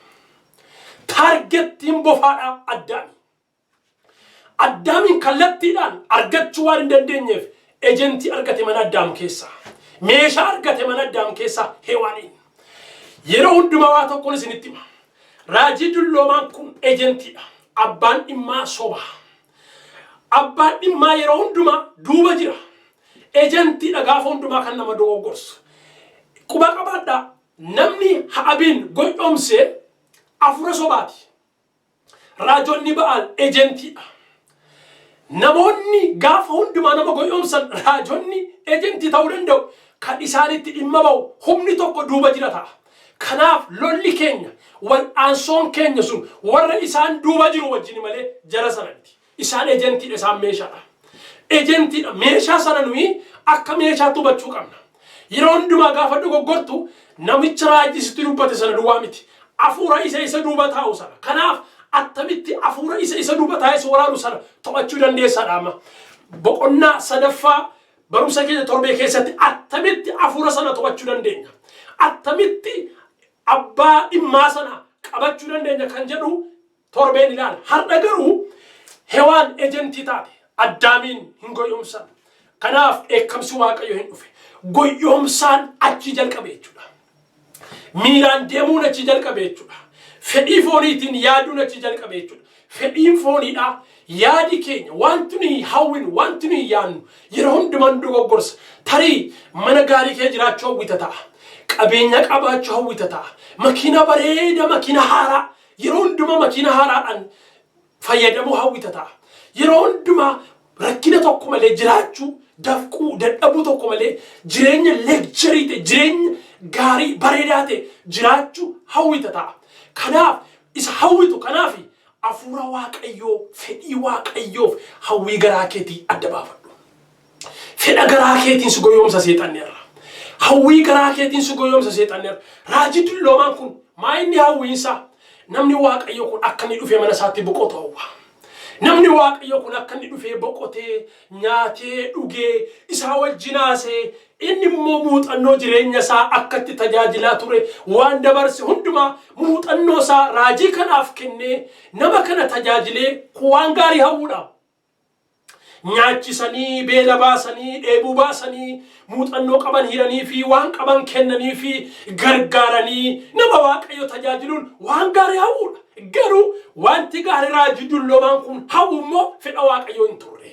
Targetiin bofaadha Addaami. Addaamiin kallattiidhaan argachuu waan hin dandeenyeef agentii argate mana Addaam keessaa. Meeshaa argate mana Addaam keessaa, Hewaaniin. Yeroo hundumaa waa tokkoon isinitti hima. Raajii dulloomaan kun agentiidha. Abbaan dhimmaa soba. Abbaan dhimmaa yeroo hundumaa duuba jira. Agentiidha gaafa hundumaa kan nama dogoggorsu. Quba qabaadhaa, namni Ha'abiin goyyoomse afura sobaati. Raajonni Ba'aal agentiidha. Namoonni gaafa hundumaa nama goyoomsan, raajonni agentii ta'uu danda'u. Kan isaanitti dhimma ba'u humni tokko duuba jira ta'a. Kanaaf lolli keenya, wal'aansoon keenya sun warra isaan duuba jiru wajjin malee jara sana miti. Isaan agentiidha, isaan meeshaadha. Agentiidha. Meeshaa sana nuyi akka meeshaatti hubachuu qabna. Yeroo hundumaa gaafa dogoggortu namicha raajisitti dubbate sana duwwaa miti. Afuura isa isa duuba taa'u sana. Kanaaf attamitti afuura isa isa duuba taa'ee si waraanu sana to'achuu dandeessaadha amma. Boqonnaa sadaffaa barumsa keenya torbee keessatti attamitti afuura sana to'achuu dandeenya? Attamitti abbaa dhimmaa sana qabachuu dandeenya kan jedhu torbeen ilaala. Har'a garuu Hewaan agentii taate Addaamiin hin goyoomsan. Kanaaf dheekkamsi Waaqayyo hin dhufe. Goyoomsaan achii jalqabe jechuudha. Miiraan deemuun achii jalqabe jechuudha. Fedhii fooniitiin yaaduun achii jalqabe jechuudha. Fedhiin fooniidha. Yaadi keenya, wanti nuyi hawwinu, wanti nuyi yaadnu yeroo hundumaa nu dogoggorsa. Tarii mana gaarii kee jiraachuu hawwita ta'a. Qabeenya qabaachuu hawwita ta'a. Makiina bareeda, makiina haaraa, yeroo hundumaa makiina haaraadhaan fayyadamuu hawwita ta'a. Yeroo hundumaa rakkina tokko malee jiraachuu, dafquu, dadhabuu tokko malee jireenya luxury ta'e, jireenya gaarii bareedaa ta'e jiraachuu hawwita ta'a. Kanaaf isa hawwitu kanaaf hafuura Waaqayyoo, fedhii Waaqayyoof hawwii garaa keetii adda baafadhu. Fedha garaa keetiin si goyoomsa seexanni irra. Hawwii garaa keetiin si goyoomsa seexanni irra. Raajii dulloomaan kun maa inni hawwiinsaa? Namni Waaqayyo kun akka inni dhufee mana isaatti boqotu hawwa. Namni Waaqayyoo kun akka inni dhufee boqotee, nyaatee, dhugee, isaa wajjin haasa'ee, inni immoo muuxannoo jireenya isaa akka itti tajaajilaa ture waan dabarse hundumaa muuxannoo isaa raajii kanaaf kennee nama kana tajaajilee kun waan gaarii hawwuudha. Nyaachisanii, beela baasanii, dheebuu baasanii, muuxannoo qaban hiranii fi waan qaban kennanii fi gargaaranii nama Waaqayyo tajaajiluun waan gaarii hawwuudha. Garuu wanti gaarii raajii dulloomaan kun hawwu immoo fedha Waaqayyoo hin turre.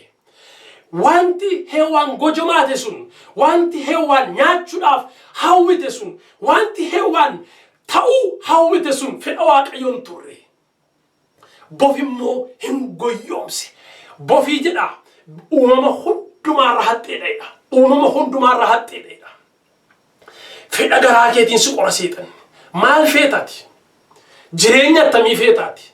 Wanti Heewaan gojomaate sun, wanti Heewaan nyaachuudhaaf hawwite sun, wanti Heewaan ta'uu hawwite sun fedha Waaqayyoo hin turre. Bofi immoo hin goyyoomse. Bofii jedha uumama hundumaarra haxxeedha jedha. Uumama hundumaarra haxxeedha jedha. Fedha garaa keetiin si qora seexanni. Maal feetaati? Jireenya attamii feetaati?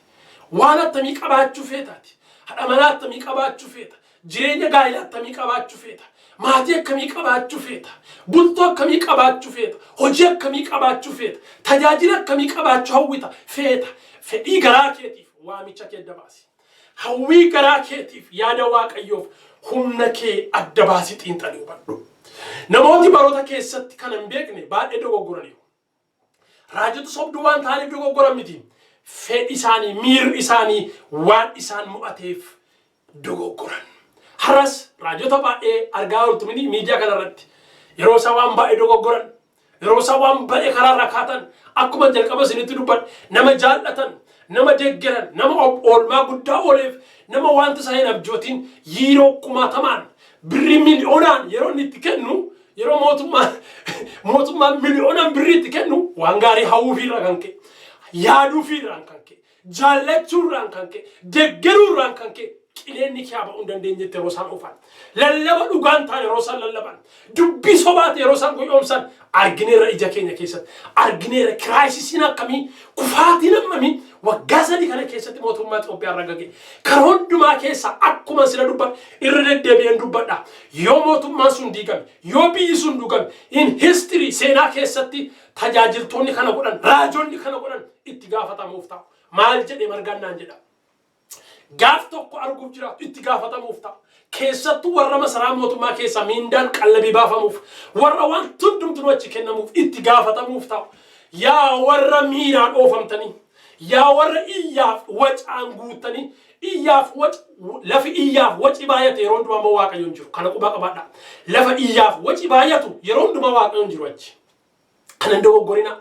Waan attamii qabaachuu feetaati? Haadha manaa attamii qabaachuu feeta? Jireenya gaa'ela attamii qabaachuu feeta? Maatii akkamii qabaachuu feeta? Bultoo akkamii qabaachuu feeta? Hojii akkamii qabaachuu feeta? Tajaajila akkamii qabaachuu hawwita feeta? Fedhii garaa keetiif waamicha kee adda baasi. Hawwii garaa keetiif yaada Waaqayyoof humna kee adda baasii xiinxalii hubadhu. Namooti baroota keessatti kana hin beekne baay'ee dogoggoraniiru. Raajota sobduu waan ta'aniif dogoggoran miti. Fedhi isaanii, miirri isaanii waan isaan mo'ateef dogoggoran. Har'as raajota baay'ee argaa jirtu miti miidiyaa kanarratti. Yeroo isaan waan baay'ee dogoggoran, yeroo isaan waan baay'ee karaarra kaatan, akkuma jalqaba isinitti dubbadhe, nama jaallatan, nama deggeran, nama oolmaa guddaa ooleef, nama wanta isaa hin abjootiin yiiroo kumaatamaan, birrii miliyoonaan yeroo inni itti kennu, yeroo mootummaan miliyoonaan birrii itti kennu waan gaarii hawwuufiirraa kan ka'e, yaaduufiirraan kan ka'e, jaallachuurraan kan ka'e, deggeruurraan kan ka'e qileenni kee ba'uu hin dandeenyetti yeroo isaan oofan. Lallaba dhugaan ta'an yeroo isaan lallaban. Dubbii sobaate yeroo isaan goyoomsan argineerra ija keenya keessatti. Argineerra crisisiin akkamii, kufaatiin hammamii waggaa 3 kana keessatti mootummaa Itoophiyaa irra gage. Kara hundumaa keessa akkuma sila dubbadha irra deddeebi'een dubbadha. Yoo mootummaan sun diigame, yoo biyyi sun dhugame, in history seenaa keessatti tajaajiltoonni kana godhan, raajonni kana godhan itti gaafatamuuf ta'u. Maal jedhe Margaan naan jedha. Gaaf tokko arguuf jiraatu itti gaafatamuuf ta'a. Keessattuu warra masaraa mootummaa keessaa miindaan qallabii baafamuuf, warra waan hundumtuu achi kennamuuf itti gaafatamuuf ta'u. Yaa warra miiraan oofamtanii, yaa warra iyyaaf wacaan guuttanii, iyyaaf wac lafi iyyaaf waci baay'ate yeroo hundumaa immoo Waaqayyo hin jiru. Kana quba qabaadhaa. Lafa iyyaaf waci baay'atu yeroo hundumaa Waaqayyo hin jiru achi. Kana hin dogoggorina.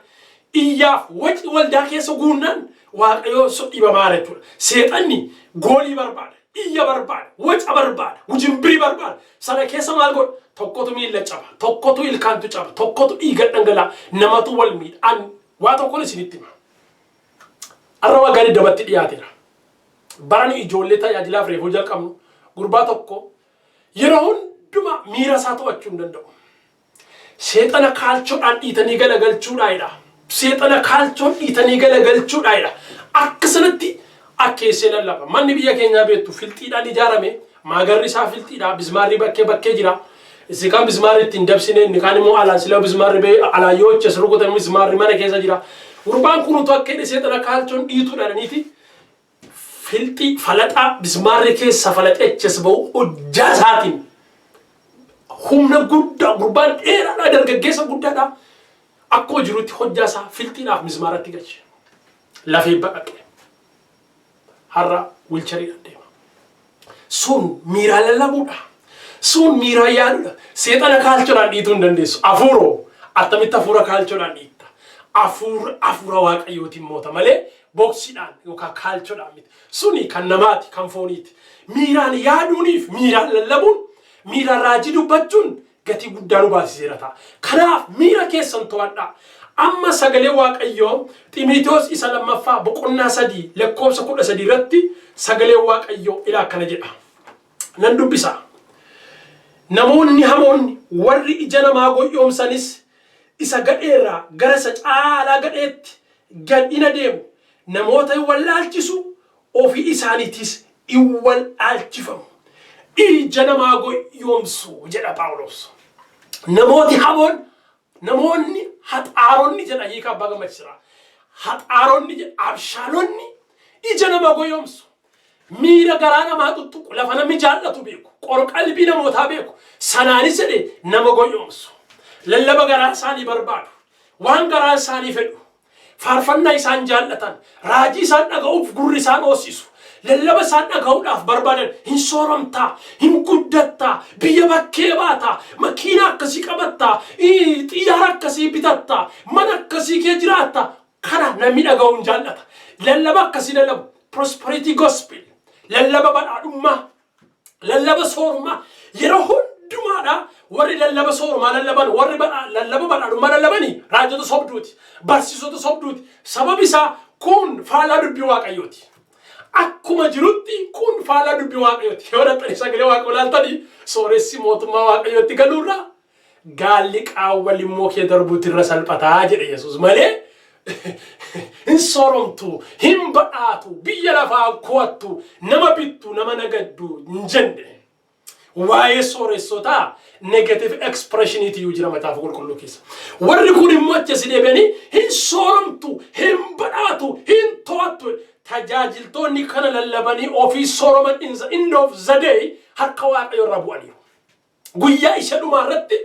Iyyaaf waci waldaa keessa guunnaan Waaqayyo so dhibamaara jechuudha. Seexanni goolii barbaada, iyya barbaada, waca barbaada, wujimbirii barbaada. Sana keessa maal godha? Tokkotu miilla caba, tokkotu ilkaantu caba, tokkotu dhiiga dhangala'a, namatu wal miidha. An waa tokkoon isinitti hima. Har'a waggaa 20tti dhiyaateera. Barani ijoollee tajaajilaaf reefuu jalqabnu gurbaa tokko yeroo hundumaa miira isaa to'achuu hin danda'u. Seexana kaalchoodhaan dhiitanii galagalchuudhaa jedha. Seexana kaalchoon dhiitanii galagalchuudhaa jedha. Akka sanatti akkeessee lallaba. Manni biyya keenyaa beektu filxiidhaan ijaarame. Maagarri isaa filxiidha. Bismaarri bakkee bakkee jira. Isin kaan bismaarri ittiin dabsine, inni kaan immoo alaan sila bismaarri ba'ee alaan yoo achi as rukutame bismaarri mana keessa jira. Gurbaan kun utuu akka hidhe seexana kaalchoon dhiituudha jedhaniiti filxii falaxaa bismaarri keessa falaxee achi as ba'u hojjaa isaatiin humna guddaa, gurbaan dheeraadha, dargaggeessa guddaadha, akkuma jirutti hojjaa isaa filxiidhaaf mismaaratti galche, lafee baqaqe, har'a wheelchairiidhaan deema. Sun miiraa lallabuudha, sun miiraa yaaduudha. Seexana kaalchoodhaan dhiituu hin dandeessu. Afuuroo attamitti hafuura kaalchoodhaan dhiitta? Afuura afuura Waaqayyootiin moota malee boksiidhaan yookaan kaalchoodhaan miti. Suni kan namaati, kan fooniiti. Miiraan yaaduuniif miiraan lallabuun, miiraan raajii dubbachuun gatii guddaa nu baasiseera ta'a. Kanaaf miira keessan to'adhaa. Amma sagalee Waaqayyoo Ximiitoos isa lammaffaa boqonnaa 3 lakkoofsa 13 irratti sagalee Waaqayyoo ilaa akkana jedha. Nan dubbisa. Namoonni hamoonni warri ija namaa goyyoomsanis isa gadheerraa gara isa caalaa gadheetti gad in adeemu, namoota in wallaalchisu, ofii isaaniitiis in wallaalchifamu. Ija namaa goyyoomsu jedha Phaawulos. Namooti hamoon, namoonni haxaaronni jedha hiika Abbaa Gammachiisaa. Haxaaronni jedha, abshaalonni ija namaa goyyoomsu. Miira garaa namaa tuttuqu, lafa namni jaallatu beeku, qorqalbii namootaa beeku. Sanaanis jedhe nama goyoomsu. Lallaba garaa isaanii barbaadu. Waan garaa isaanii fedhu. Faarfannaa isaan jaallatan, raajii isaan dhaga'uuf gurri isaan hoosisu, lallaba isaan dhaga'uudhaaf barbaadan, hin sooromtaa, hin guddattaa, biyya bakkee baataa, makiinaa akkasii qabattaa, xiyyaara akkasii bitattaa, mana akkasii kee jiraattaa. Kana namni dhaga'uun jaallata. Lallaba akkasii lallabu. Prosperity gospel. Lallaba badhaadhummaa. Lallaba soorummaa. Yeroo hundumaadha warri lallaba soorumaa lallaban, warri lallaba badhaadhummaa lallabanii raajota sobduuti. Barsiisota sobduuti. Sababi isaa kun faallaa dubbii Waaqayyooti. Akkuma jirutti kun faallaa dubbii Waaqayyooti. Yoo dhaqxanii sagalee Waaqayyoo ilaaltanii, sooressi mootummaa Waaqayyootti galuurraa gaalli qaawwa limmoo kee darbuutti irra salphataa jedhe Yesuus malee, hin sooromtu, hin badhaatu, biyya lafaa kuwattu, nama bittu, nama nagaddu hin jenne. Waa'ee sooressotaa negative expressioniitu iyyuu jira Macaafa Qulqulluu keessa. Warri kun immoo achi asi deebi'anii hin sooromtu, hin badhaatu, hin to'attu. Tajaajiltoonni kana lallabanii ofii sooroman in the end of the day harka Waaqayyo irraa bu'aniiru. Guyyaa isa dhumaa irratti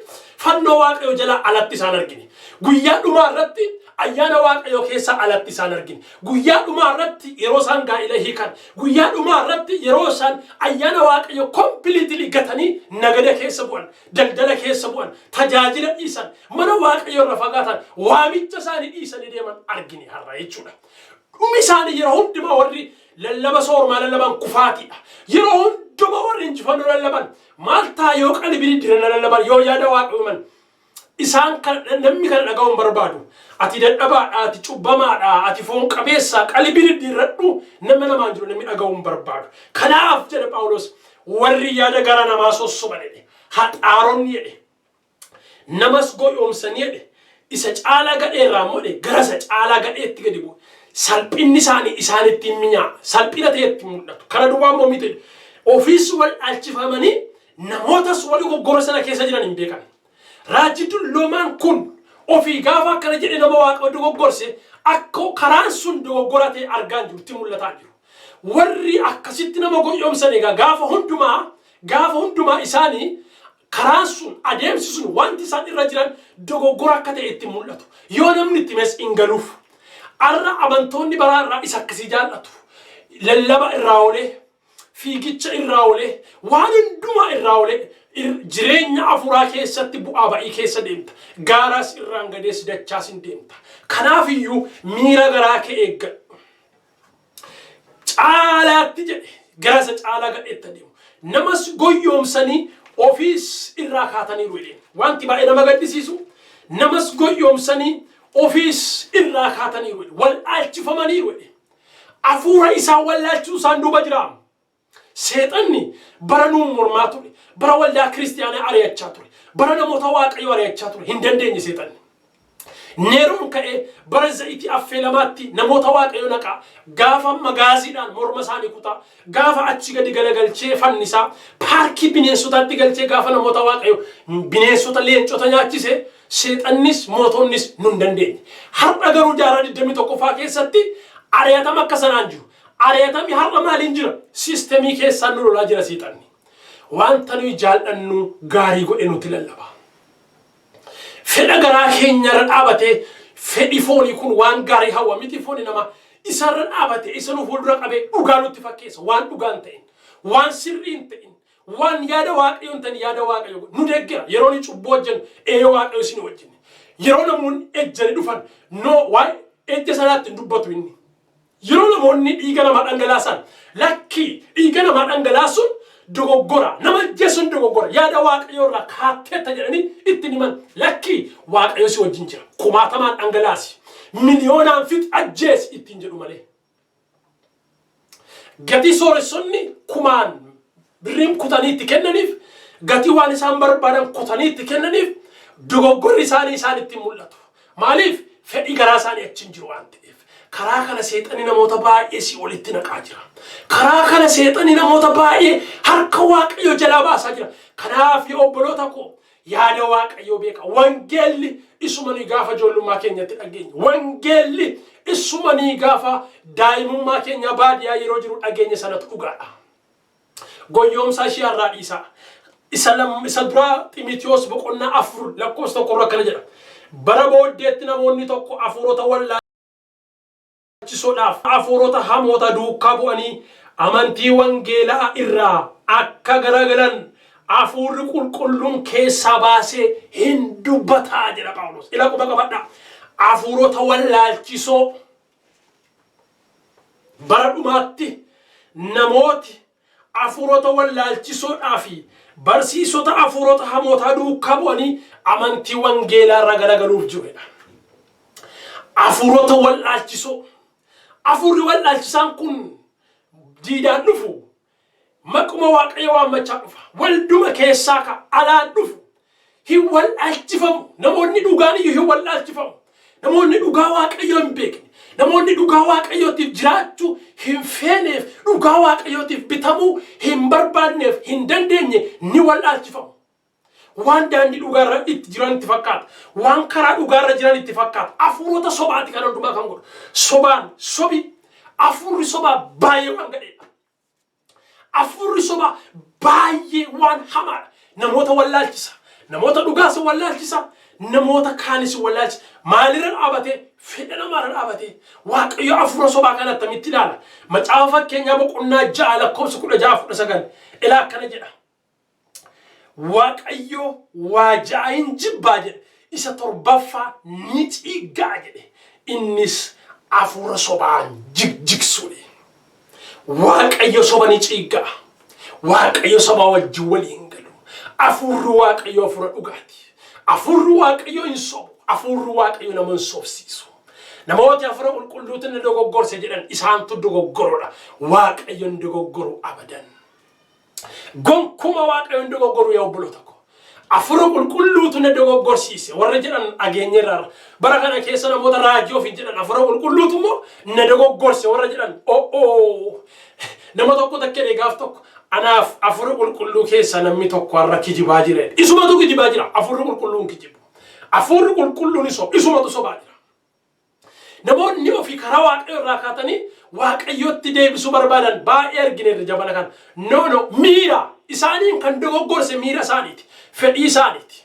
fannoo Waaqayyo jalaa alatti isaan argine. Guyyaa dhumaa irratti ayyaana Waaqayyo keessaa alatti isaan argine. Guyyaa dhumaa irratti yeroo isaan gaa'ila hiikan. Guyyaa dhumaa irratti yeroo isaan ayyaana Waaqayyo completely gatanii nagada keessa bu'an, daldala keessa bu'an, tajaajila dhiisan, mana Waaqayyo irra fagaatan, waamicha isaanii dhiisanii deeman argine har'a jechuudha. Dhumi isaanii yeroo hundumaa warri lallaba soormaa lallaban kufaatiidha. Yeroo hundumaa warri injifannoo lallaban maal ta'a? Yoo qalbii diddiirannaa lallaban, yoo yaada Waaqayyooman isaan kana, namni kana dhaga'uu hin barbaadu. Ati dadhabaadha, ati cubbamaadha, ati foon qabeessa, qalbii diddiirradhu nama namaan jiru namni dhaga'uu hin barbaadu. Kanaaf jedha Phaawulos, warri yaada gara namaa sossoban jedhe, haxaaronni jedhe, namas goyoomsanii jedhe, isa caalaa gadheerraa immoo jedhe gara isa caalaa gadheetti gadi bu'u. Salphinni isaanii isaanitti hin mi'aa, salphina ta'etti mul'atu. Kana duwwaa immoo miti, ofiis wal dhaalchifamanii namootas wal goggora sana keessa jiran hin beekan. Raajii dulloomaan kun ofii gaafa akkana jedhe nama Waaqa dogoggorse, akka karaan sun dogoggora ta'e argaa jiru, itti mul'ataa jiru. Warri akkasitti nama goyoomsan egaa gaafa hundumaa isaanii karaan sun, adeemsi sun, wanti isaan irra jiran dogoggora akka ta'e itti mul'atu. Yoo namni itti mes hin galuuf. Arra amantoonni baraa irraa isa akkasii jaallatu. Lallaba irraa oolee, fiigicha irraa oolee, waan hundumaa irraa oolee, jireenya afuraa keessatti bu'aa ba'ii keessa deemta. Gaaraas irraan gadees dachaas hin deemta. Kanaaf iyyuu miira garaa kee eeggadhu. Caalaatti jedhe gara isa caalaa gadheetti adeemu. Namas goyyoomsanii ofiis irraa kaataniiru jedheen. Wanti baay'ee nama gaddisiisu, namas goyyoomsanii ofiis irraa kaataniiru jedhe. Wal dhaalchifamaniiru jedhe. Hafuura isaa wallaalchuu isaan duuba jira. Seexanni bara nuun mormaa ture. Bara waldaa kiristiyaanaa ari'achaa ture. Bara namoota Waaqayyoo ari'achaa ture. Hin dandeenye seexanni. Neeroon ka'ee bara zayitii affeelamaatti namoota Waaqayyo naqaa. Gaafa magaaziidhaan morma isaanii kutaa. Gaafa achi gadi galagalchee fannisaa. Paarkii bineensotaatti galchee gaafa namoota Waaqayyo bineensota leencota nyaachise, seexannis mootonnis nu hin dandeenye. Har'a garuu jaarraa 21ffaa keessatti ari'atama akka sanaan jiru. Ari'atamni har'a maaliin jira? Systemii keessaan nu lolaa jira seexanni. Wanta nuyi jaallannu gaarii godhe nutti lallaba. Fedha garaa keenyarra dhaabatee, fedhi foonii kun waan gaarii hawwa miti, fooni namaa isarra dhaabatee isa nu fuuldura qabee dhugaa nutti fakkeessa. Waan dhugaa hin ta'in, waan sirrii hin ta'in, waan yaada Waaqayyo hin ta'in yaada Waaqayyo nu deeggera. Yeroo ni cubbuu hojjennu, ee, Waaqayyo isin wajjin. Yeroo namoonni ejjanii dhufan, no, waa'ee ejja sanaatti hin dubbatu inni. Yeroo namoonni dhiiga namaa dhangalaasan, lakkii, dhiiga namaa dhangalaasuun dogoggora, nama ajjeesuun dogoggora, yaada Waaqayyo irraa kaatteetta jedhanii itti himan, lakkii, Waaqayyo si wajjin jira, kumaatamaan dhangalaasi, miliyoonaan fix, ajjeesi ittiin jedhu malee. Gatii sooressonni kumaan birriin kutanii itti kennaniif, gatii waan isaan barbaadan kutanii itti kennaniif, dogoggorri isaanii isaan ittiin mul'atu. Maaliif? Fedhii garaa isaanii achi hin jiru waan ta'eef. Karaa kana seexanni namoota baay'ee si olitti naqaa jira. Karaa kana seexanni namoota baay'ee harka Waaqayyo jalaa baasaa jira. Kanaaf yaa obboloota koo, Yaada Waaqayyoo beeka. Wangeelli isuma nuyi gaafa ijoollummaa keenyatti dhageenye. Wangeelli isuma nuyi gaafa daa'imummaa keenya baadiyyaa yeroo jiru dhageenye sanatu dhugaadha. Goyyoomsaa ishee har'aa dhiisaa. Isa duraa Ximitiyoos boqonnaa 4 lakkoofsa 1 irra akkana jedha. Bara booddeetti namoonni tokko hafuurota wallaalchisoodhaaf hafuurota hamoota duukaa bu'anii amantii wangeelaa irraa akka garagalan hafuurri qulqulluun keessaa baasee hin dubbataa jedha Phaawulos. Ila quba qabadhaa. Hafuurota wallaalchisoo bara dhumaatti namooti hafuurota wallaalchisoodhaa fi barsiisota hafuurota hamootaa duukaa bu'anii amantii wangeelaa irraa garagaluuf jiru. Hafuurota wallaalchisoo. Hafuurri wallaalchisaan kun diidaan dhufu, maquma Waaqayyo waammachaa dhufa. Walduma keessaa ka alaan dhufu. Hin wallaalchifamu. Namoonni dhugaan iyyuu hin wallaalchifamu. Namoonni dhugaa Waaqayyoo hin beekne. Namoonni dhugaa Waaqayyootiif jiraachuu hin feeneef, dhugaa Waaqayyootiif bitamuu hin barbaanneef, hin dandeenye ni wallaalchifamu. Waan daandii dhugaarra itti jiran itti fakkaata. Waan karaa dhugaarra jiran itti fakkaata. Hafuurota sobaati kan hundumaa kan godhu. Sobaan sobi, hafuurri sobaa baay'ee waan gadheedha. Hafuurri sobaa baay'ee waan hamaadha. Namoota wallaalchisa. Namoota dhugaas wallaalchisa. Namoota kaanis wallaalchisa. Maalirra dhaabatee? Fedha namaarra dhaabatee. Waaqayyo hafuura sobaa kana attamitti ilaala? Macaafa Fakkeenyaa boqonnaa 6 lakkoofsa 16 19. Ilaa, akkana jedha. Waaqayyo waa ja'a hin jibbaa jedhe. Isa torbaffaa ni ciiggaa jedhe. Innis hafuura sobaan jigjigsuudha. Waaqayyo soba ni ciiggaa. Waaqayyo sobaa wajjin walii hin galu. Hafuurri Waaqayyo hafuura dhugaati. Hafuurri Waaqayyo hin sobu. Hafuurri Waaqayyo nama hin sobsiisu. Namooti hafuura qulqulluutiin na dogoggorse jedhan isaantu dogoggoroodha. Waaqayyo hin dogoggoru abadan. Gonkuma Waaqayyo hin dogoggoru, yaa obboloota koo. Hafuura qulqulluutu na dogoggorsiise warra jedhan dhageenyeerra. Bara kana keessa namoota raajii ofiin jedhan, hafuura qulqulluutu immoo na dogoggorse warra jedhan, o'oo, nama tokko takkedhe gaaf tokko, anaaf hafuura qulqulluu keessa namni tokko har'a kijibaa jira. Isumatu kijibaa jira. Hafuurri qulqulluun kijibu. Hafuurri qulqulluun isumatu sobaa jira. Namoonni ofii karaa Waaqayyo irraa kaatanii Waaqayyotti deebisuu barbaadan baay'ee argineerra jabana kana. No, no, miira isaaniin kan dogoggorse miira isaaniiti. Fedhii isaaniiti.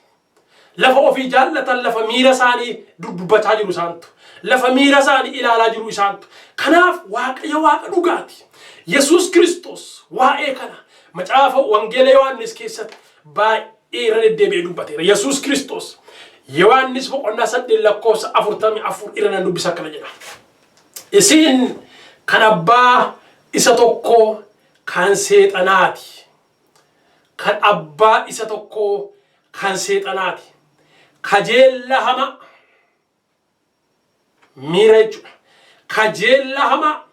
Lafa ofii jaallatan, lafa miira isaanii dubbachaa jiru isaantu. Lafa miira isaanii ilaalaa jiru isaantu. Kanaaf Waaqayyo Waaqa dhugaati. Yesuus Kiristoos waa'ee kana macaafa Wangeela Yohaannis keessatti baay'ee irra deddeebi'ee dubbateera. Yesuus Kiristoos Yohaannis boqonnaa 8 lakkoofsa 44 irra nan dubbisa, akkana jedha. Isin kan abbaa isa tokkoo kan seexanaati. Kan abbaa isa tokkoo kan seexanaati. Kajeella hamaa miira jechuudha. Kajeella hamaa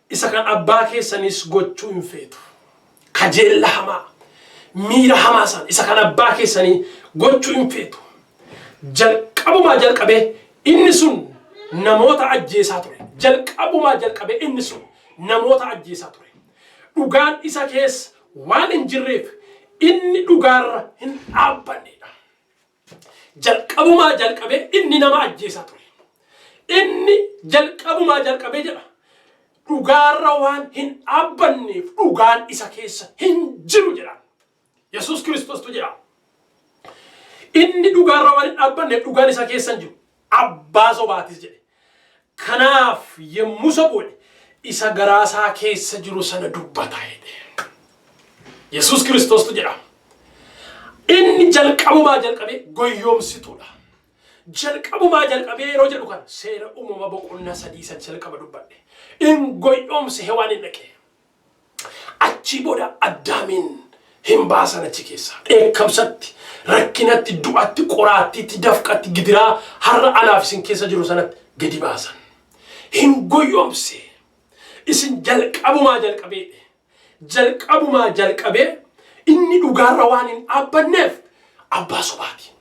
isa kan abbaa keessanis gochuu hin feetu. Kajeella hamaa, miira hamaa sana isa kan abbaa keessanii gochuu hin feetu. Jalqabumaa jalqabee inni sun namoota ajjeesaa ture. Jalqabumaa jalqabee inni sun namoota ajjeesaa ture. Dhugaan isa keessa waan hin jirreef inni dhugaarra hin dhaabbannedha. Jalqabumaa jalqabee inni nama ajjeesaa ture. Inni jalqabumaa jalqabee jedha. Dhugaarra waan hin dhaabbanneef dhugaan isa keessa hin jiru jedha. Yesuus Kiristoostu jedha. Inni dhugaarra waan hin dhaabbanneef dhugaan isa keessa hin jiru. Abbaa sobaatis jedhe. Kanaaf yommuu sobu isa garaasaa keessa jiru sana dubbata jedhe. Yesuus Kiristoostu jedha. Inni jalqabumaa jalqabee goyyoomsituudha. Jalqabumaa jalqabee yeroo jedhu kana Seera Uumama boqonnaa 3 san jalqaba dubbadhe. In goyyoomse, Hewaan hin dhaqe. Achii booda Addaamiin hin baasan achi keessaa. Dheekkamsatti, rakkinatti, du'atti, qoraattiitti, dafqatti, gidiraa har'a anaaf isin keessa jiru sanatti gadi baasan. Hin goyyoomse. Isin jalqabumaa jalqabee, jalqabumaa jalqabee inni dhugaarra waan hin dhaabbanneef abbaa sobaati.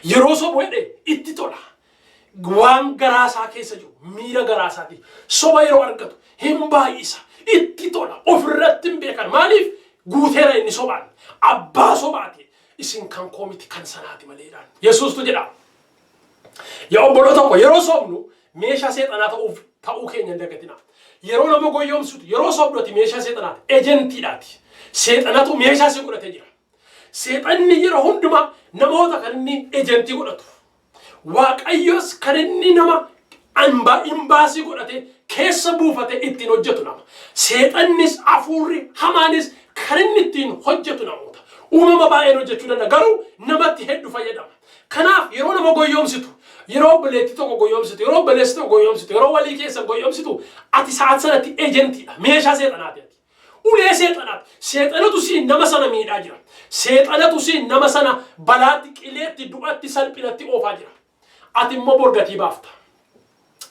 Yeroo sobu jedhe itti tola. Waan garaasaa keessa jiru, miira garaasaati. Soba yeroo argatu hin baay'isa. Itti tola. Ofirratti hin beekan. Maaliif? Guuteera inni sobaan. Abbaa sobaati. Isin kan koo miti, kan sanaati maleedhaan. Yesuustu jedha. Yaa obboloota koo, yeroo soobnu meeshaa seexanaa ta'uuf ta'uu keenya hin dagatinaa. Yeroo nama goyyomsutu, yeroo soobdu ati meeshaa seexanaati. Ejentiidhaati. Seexanatu meeshaa si godhatee jira. Seexanni yeroo hundumaa namoota kan inni ejentii godhatu. Waaqayyos kan inni nama imbaasii godhate keessa buufate ittiin hojjetu nama. Seexannis hafuurri hamaanis kan inni ittiin hojjetu namoota. Uumama baay'een hojjechuu danda'a, garuu namatti hedduu fayyadama. Kanaaf yeroo nama goyyomsitu, yeroo obboleettii tokko goyyomsitu, yeroo obboleessi tokko goyyomsitu, yeroo walii keessan goyyomsitu, ati sa'aat sanatti ejentiidha. Meeshaa seexanaati ati. Ulee seexanaati. Seexanatu siin nama sana miidhaa jira. Seexanatu siin nama sana balaatti, qileetti, du'atti, salphinatti oofaa jira. Ati immoo borgatii baafta.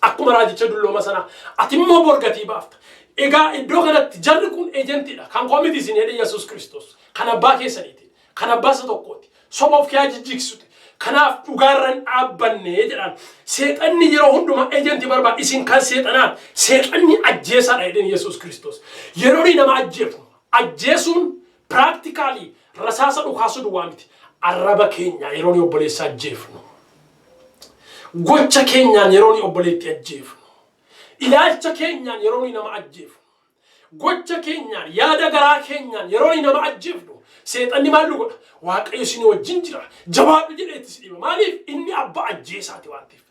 Akkuma raajicha dullooma sanaa. Ati immoo borgatii baafta. Egaa iddoo kanatti jarri kun ejentiidha. Kan koo miti isin jedhe Yesuus Kiristoos. Kan abbaa keessaniiti. Kan abbaa isa tokkooti. Soba of keessaa jijjigsute. Kanaaf dhugaarra hin dhaabbanne jedhaan. Seexanni yeroo hundumaa ejentii barbaada. Isin kan seexanaati. Seexanni ajjeesaadha jedheen Yesuus Kiristoos. Yeroo inni nama ajjeefnu, ajjeesuun practically rasaasa dhukaasuu duwwaa miti. Arraba keenya yeroo inni obboleessa ajjeefnu. Gocha keenyaan yeroo inni obboleetti ajjeefnu. Ilaalcha keenyaan yeroo inni nama ajjeefnu. Gocha keenyaan, yaada garaa keenyaan yeroo inni nama ajjeefnu, seexanni maal nu godha? "Waaqayyo isin wajjin jira. Jabaadhu" jedheetti si dhiiba. Maaliif? Inni abbaa ajjeesaati waan ta'eef.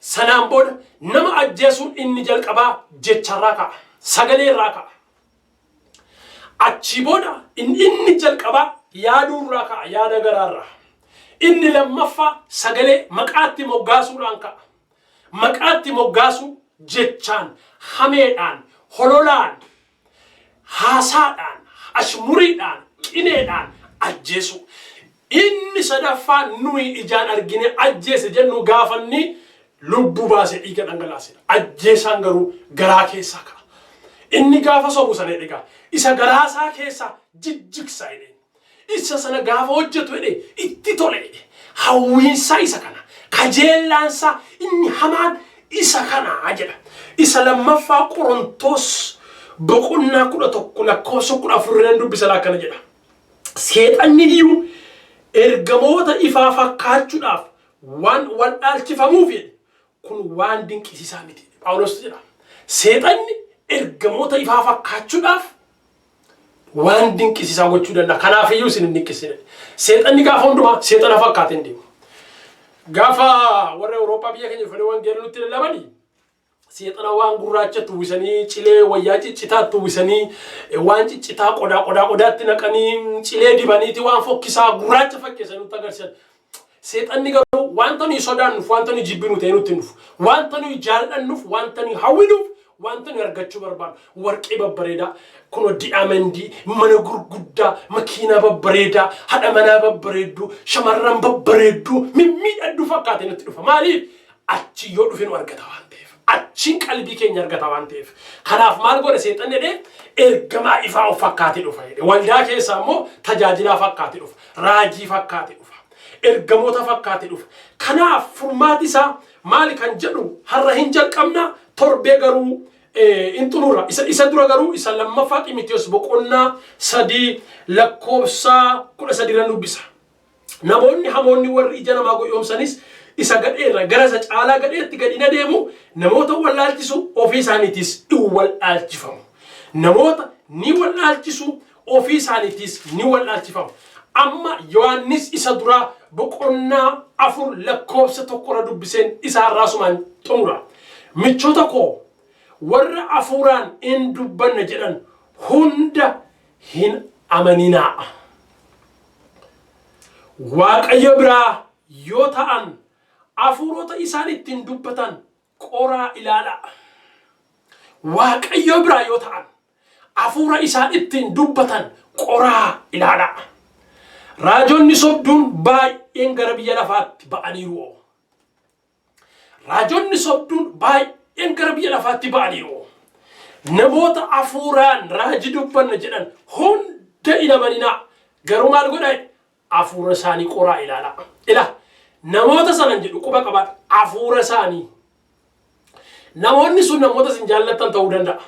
Sanaan booda nama ajjeesuun inni jalqabaa jecharraa ka'a. Sagaleerraa ka'a. Achii booda inni jalqabaa yaaduurraa ka'a, yaada garaarraa. Inni lammaffaa sagalee maqaatti moggaasuudhaan ka'a. Maqaatti moggaasuu jechaan, hameedhaan, hololaan, haasaadhaan, ashmuriidhaan, qineedhaan ajjeesuu. Inni sadaffaa nuyi ijaan argine ajjeese jennu gaafanni lubbuu baase, dhiiga dhangalaasedha. Ajjeesaan garuu garaa keessaa ka'a. Inni gaafa sobu sana jedhe, isa garaasaa keessaa jijjigsa jedheen. Isa sana gaafa hojjetu jedhe, itti tole jedhe. Hawwiinsaa isa kana. Kajeellaansaa inni hamaan isa kana jedha. Isa Lammaffaa Qorontoos boqonnaa 11 lakkoofsa 14 nan dubbisa, akkana jedha. "Seexanni iyyuu ergamoota ifaa fakkaachuudhaaf waan wal dhaalchifamuuf," jedhe, "kun waan dinqisiisaa miti." Phaawulos jedha. Seexanni ergamoota ifaa fakkaachuudhaaf waan dinqisiisaa gochuu danda'a. Kanaaf iyyuu isin hin dinqisiisne. Seexanni gaafa hundumaa seexana fakkaatee hin deemu. Gaafa warra Awurooppaa biyya keenya dhufanii wangeela nutti lallabanii, seexana waan gurraachatti uwwisanii, cilee wayyaa ciccitaatti uwwisanii, waan ciccitaa qodaa qodaa qodaatti naqanii, cilee dibaniiti, waan fokkisaa gurraacha fakkeessanii nutti agarsiisan. Seexanni garuu wanta nuyi sodaannuuf, wanta nuyi jibbinu ta'ee nutti hin dhufu. Wanta nuyi jaallannuuf, wanta nuyi hawwinuuf, wanta nuyi argachuu barbaannu. Warqee babbareedaa, kunoo diamondii, mana gurguddaa, makiinaa babbareedaa, haadha manaa babbareedduu, shamarran babbareedduu, mimmiidhagduu fakkaatee nutti dhufa. Maaliif? Achi yoo dhufe nu argata waan ta'eef. Achiin qalbii keenya argata waan ta'eef. Kanaaf maal godha seexanni jedhee? Ergamaa ifaa of fakkaatee dhufa jedhe. Waldaa keessaa immoo tajaajilaa fakkaatee dhufa. Raajii fakkaatee dhufa. Ergamoota fakkaatee dhufa. Kanaaf furmaati isaa maali kan jedhu har'a hin jalqabna, torbee garuu hin xumurra. Isa dura garuu isa Lammaffaa Ximitees boqonnaa 3 lakkoofsa 13 irra dubbisa. "Namoonni hamoonni warri ija namaa goyoomsanis isa gadheerra gara isa caalaa gadheetti gadi hin adeemu, namoota wallaalchisu, ofii isaaniitis in wallaalchifamu." Namoota ni wallaalchisu, ofii isaaniitis ni wallaalchifamu. Amma Yohaannis isa duraa boqonnaa 4 lakkoofsa 1 irra dubbiseen isa har'aasumaan xumura. "Michoota koo, warra hafuuraan in dubbanna jedhan hunda hin amaninaa. Waaqayyo biraa yoo ta'an hafuurota isaan ittiin dubbatan qoraa ilaalaa." Waaqayyo biraa yoo ta'an hafuura isaan ittiin dubbatan qoraa ilaalaa. Raajonni sobduun baay'een gara biyya lafaatti ba'aniiru. Raajonni sobduun baay'een gara biyya lafaatti ba'aniiru. Namoota hafuuraan raajii dubbanna jedhan hunda hin amaninaa. Garuu maal godhaa? Hafuura isaanii qoraa ilaalaa. Ilaa, namoota sanan jedhu quba qabaadha. Hafuura isaanii. Namoonni sun namoota isin jaallattan ta'uu danda'a.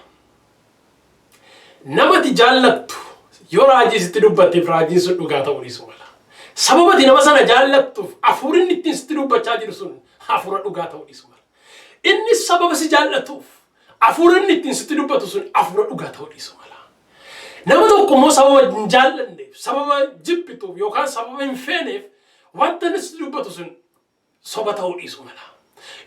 Namati jaallattu yoo raajii sitti dubbatteef, raajiin sun dhugaa ta'uu dhiisuu mala. Sababa ati nama sana jaallattuuf hafuurri inni ittiin sitti dubbachaa jiru sun hafuura dhugaa ta'uu dhiisu mala. Inni sababa si jaallatuuf hafuurri inni ittiin sitti dubbatu sun hafuura dhugaa ta'uu dhiisu mala. Nama tokko immoo sababa hin jaallanneef, sababa jibbituuf yookaan sababa hin feeneef wanta inni sitti dubbatu sun soba ta'uu dhiisu mala.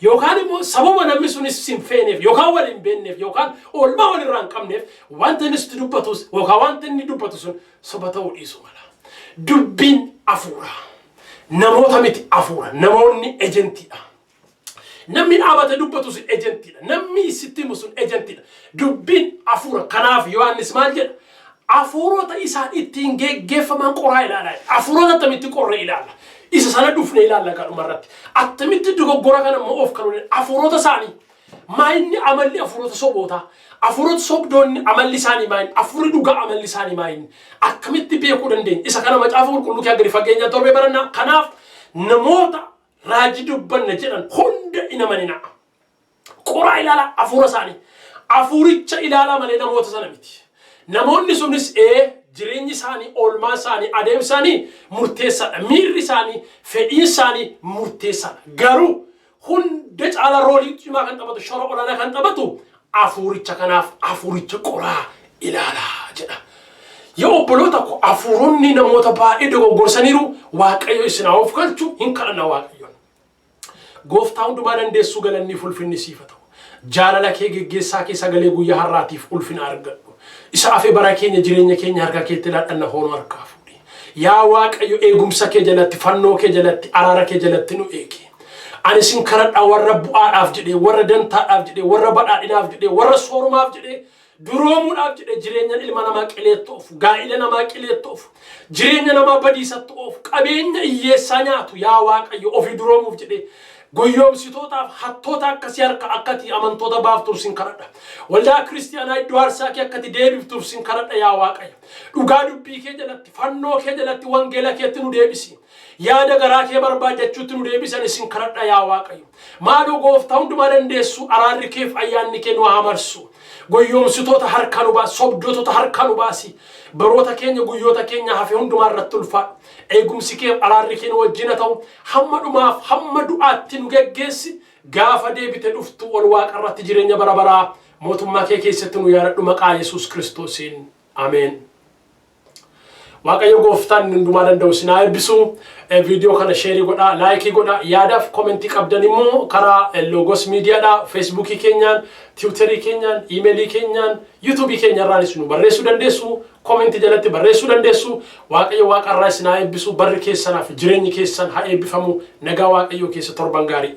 Yookaan immoo sababa namni sunis si hin feeneef yookaan wal hin beekneef yookaan oolmaa walirraa hin qabneef wanta inni sitti dubbatus yookaan wanta inni dubbatu sun soba ta'uu dhiisu mala. Dubbiin hafuura. Namoota miti, hafuura. Namoonni agentiidha. Namni dhaabate dubbatu sun agentiidha. Namni sitti himu sun agentiidha. Dubbiin hafuura. Kanaaf Yohaannis maal jedha? Hafuurota isaan ittiin geggeeffaman qoraa ilaalaa. Hafuurota attamitti qorree ilaalla? Isa sana dhufne ilaalla gadhuma irratti. Attamitti dogoggora kana immoo of kan hafuurota isaanii. Maayinni amalli hafuurota sobootaa? Hafuurota sobdoonni amalli isaanii maayinni? Hafuurri dhugaa amalli isaanii maayinni? Akkamitti beekuu dandeenya? Isa kana Macaafa Qulqulluu kee gadi fageenyaan torbee barannaa. Kanaaf namoota raajii dubbanna jedhan hunda hin amaninaa. Qoraa ilaalaa hafuura isaanii. Hafuuricha ilaalaa malee namoota sana miti. Namoonni sunis jireenyi isaanii, oolmaan isaanii, adeemsi isaanii murteessaadha. Miirri isaanii, fedhiin isaanii murteessaadha. Garuu hunda caala role cimaa kan taphatu, shoora olaanaa kan taphatu hafuuricha. Kanaaf hafuuricha qoraa ilaalaa jedha. Yoo obboloota ko, hafuuronni namoota baay'ee dogoggorsaniiru. Waaqayyo isin haa of galchu, hin kadhanna Waaqayyoon. Gooftaa hundumaa dandeessuu, galanni ulfinni siif haa ta'u. Jaalala kee, geggeessaa kee, sagalee guyyaa har'aatiif ulfina argadhu. Isa afe bara keenya, jireenya keenya harka keetti laadhanna, hoonoo harkaa fuudhi. Yaa Waaqayyo, eegumsa kee jalatti, fannoo kee jalatti, araara kee jalatti nu eegi. Ani sin kadhadha, warra bu'aadhaaf jedhee, warra dantaadhaaf jedhee, warra badhaadhinaaf jedhee, warra soorumaaf jedhee, duroomuudhaaf jedhee jireenya ilma namaa qileetti oofu, gaa'ila namaa qileetti oofu, jireenya namaa badiisatti oofu, qabeenya hiyyeessaa nyaatu, yaa Waaqayyo, ofii duroomuuf jedhee goyyoomsitootaaf hattoota akkasii harka akkati amantoota baaftuuf sin kadhadha. Waldaa kiristiyaanaa iddoo aarsaa kee akkati deebiftuuf sin kadhadha, yaa Waaqayyo. Dhugaa dubbii kee jalatti, fannoo kee jalatti, wangeela keetti nu deebisi. Yaada garaa kee barbaadachuutti nu deebisan sin kadhadha, yaa Waaqayyo. Maaloo Gooftaa hundumaa dandeessu, araarri keef ayyaanni kee nu haa marsu. Goyyoomsitoota harkaa nu baasi, sobdootota harkaa nu baasi. Baroota keenya, guyyoota keenya hafe hundumaa irratti ulfaadhu. Eegumsi kee, araarri kee nu wajjin haa ta'u. Hamma dhumaaf, hamma du'aatti nu geggeessi. Gaafa deebite dhuftu ol waaqa irratti jireenya bara baraa mootummaa kee keessatti nu yaadadhu, maqaa Yesuus Kiristoosiin. Ameen. Waaqayyo Gooftaan hundumaa danda'u isin haa eebbisu. Viidiyoo kana share godhaa, like godhaa. Yaadaaf comment qabdan immoo karaa Logos Miidiyaadhaa, Feesbuukii keenyaan, Tiwutarii keenyaan, iimeelii keenyaan, Yuutuubii keenya irraanis nu barreessuu dandeessu. Comment jalatti barreessuu dandeessu. Waaqayyo waaqarraa isin haa eebbisu. Barri keessanaaf jireenyi keessan haa eebbifamu. Nagaa Waaqayyoo keessa, torban gaarii.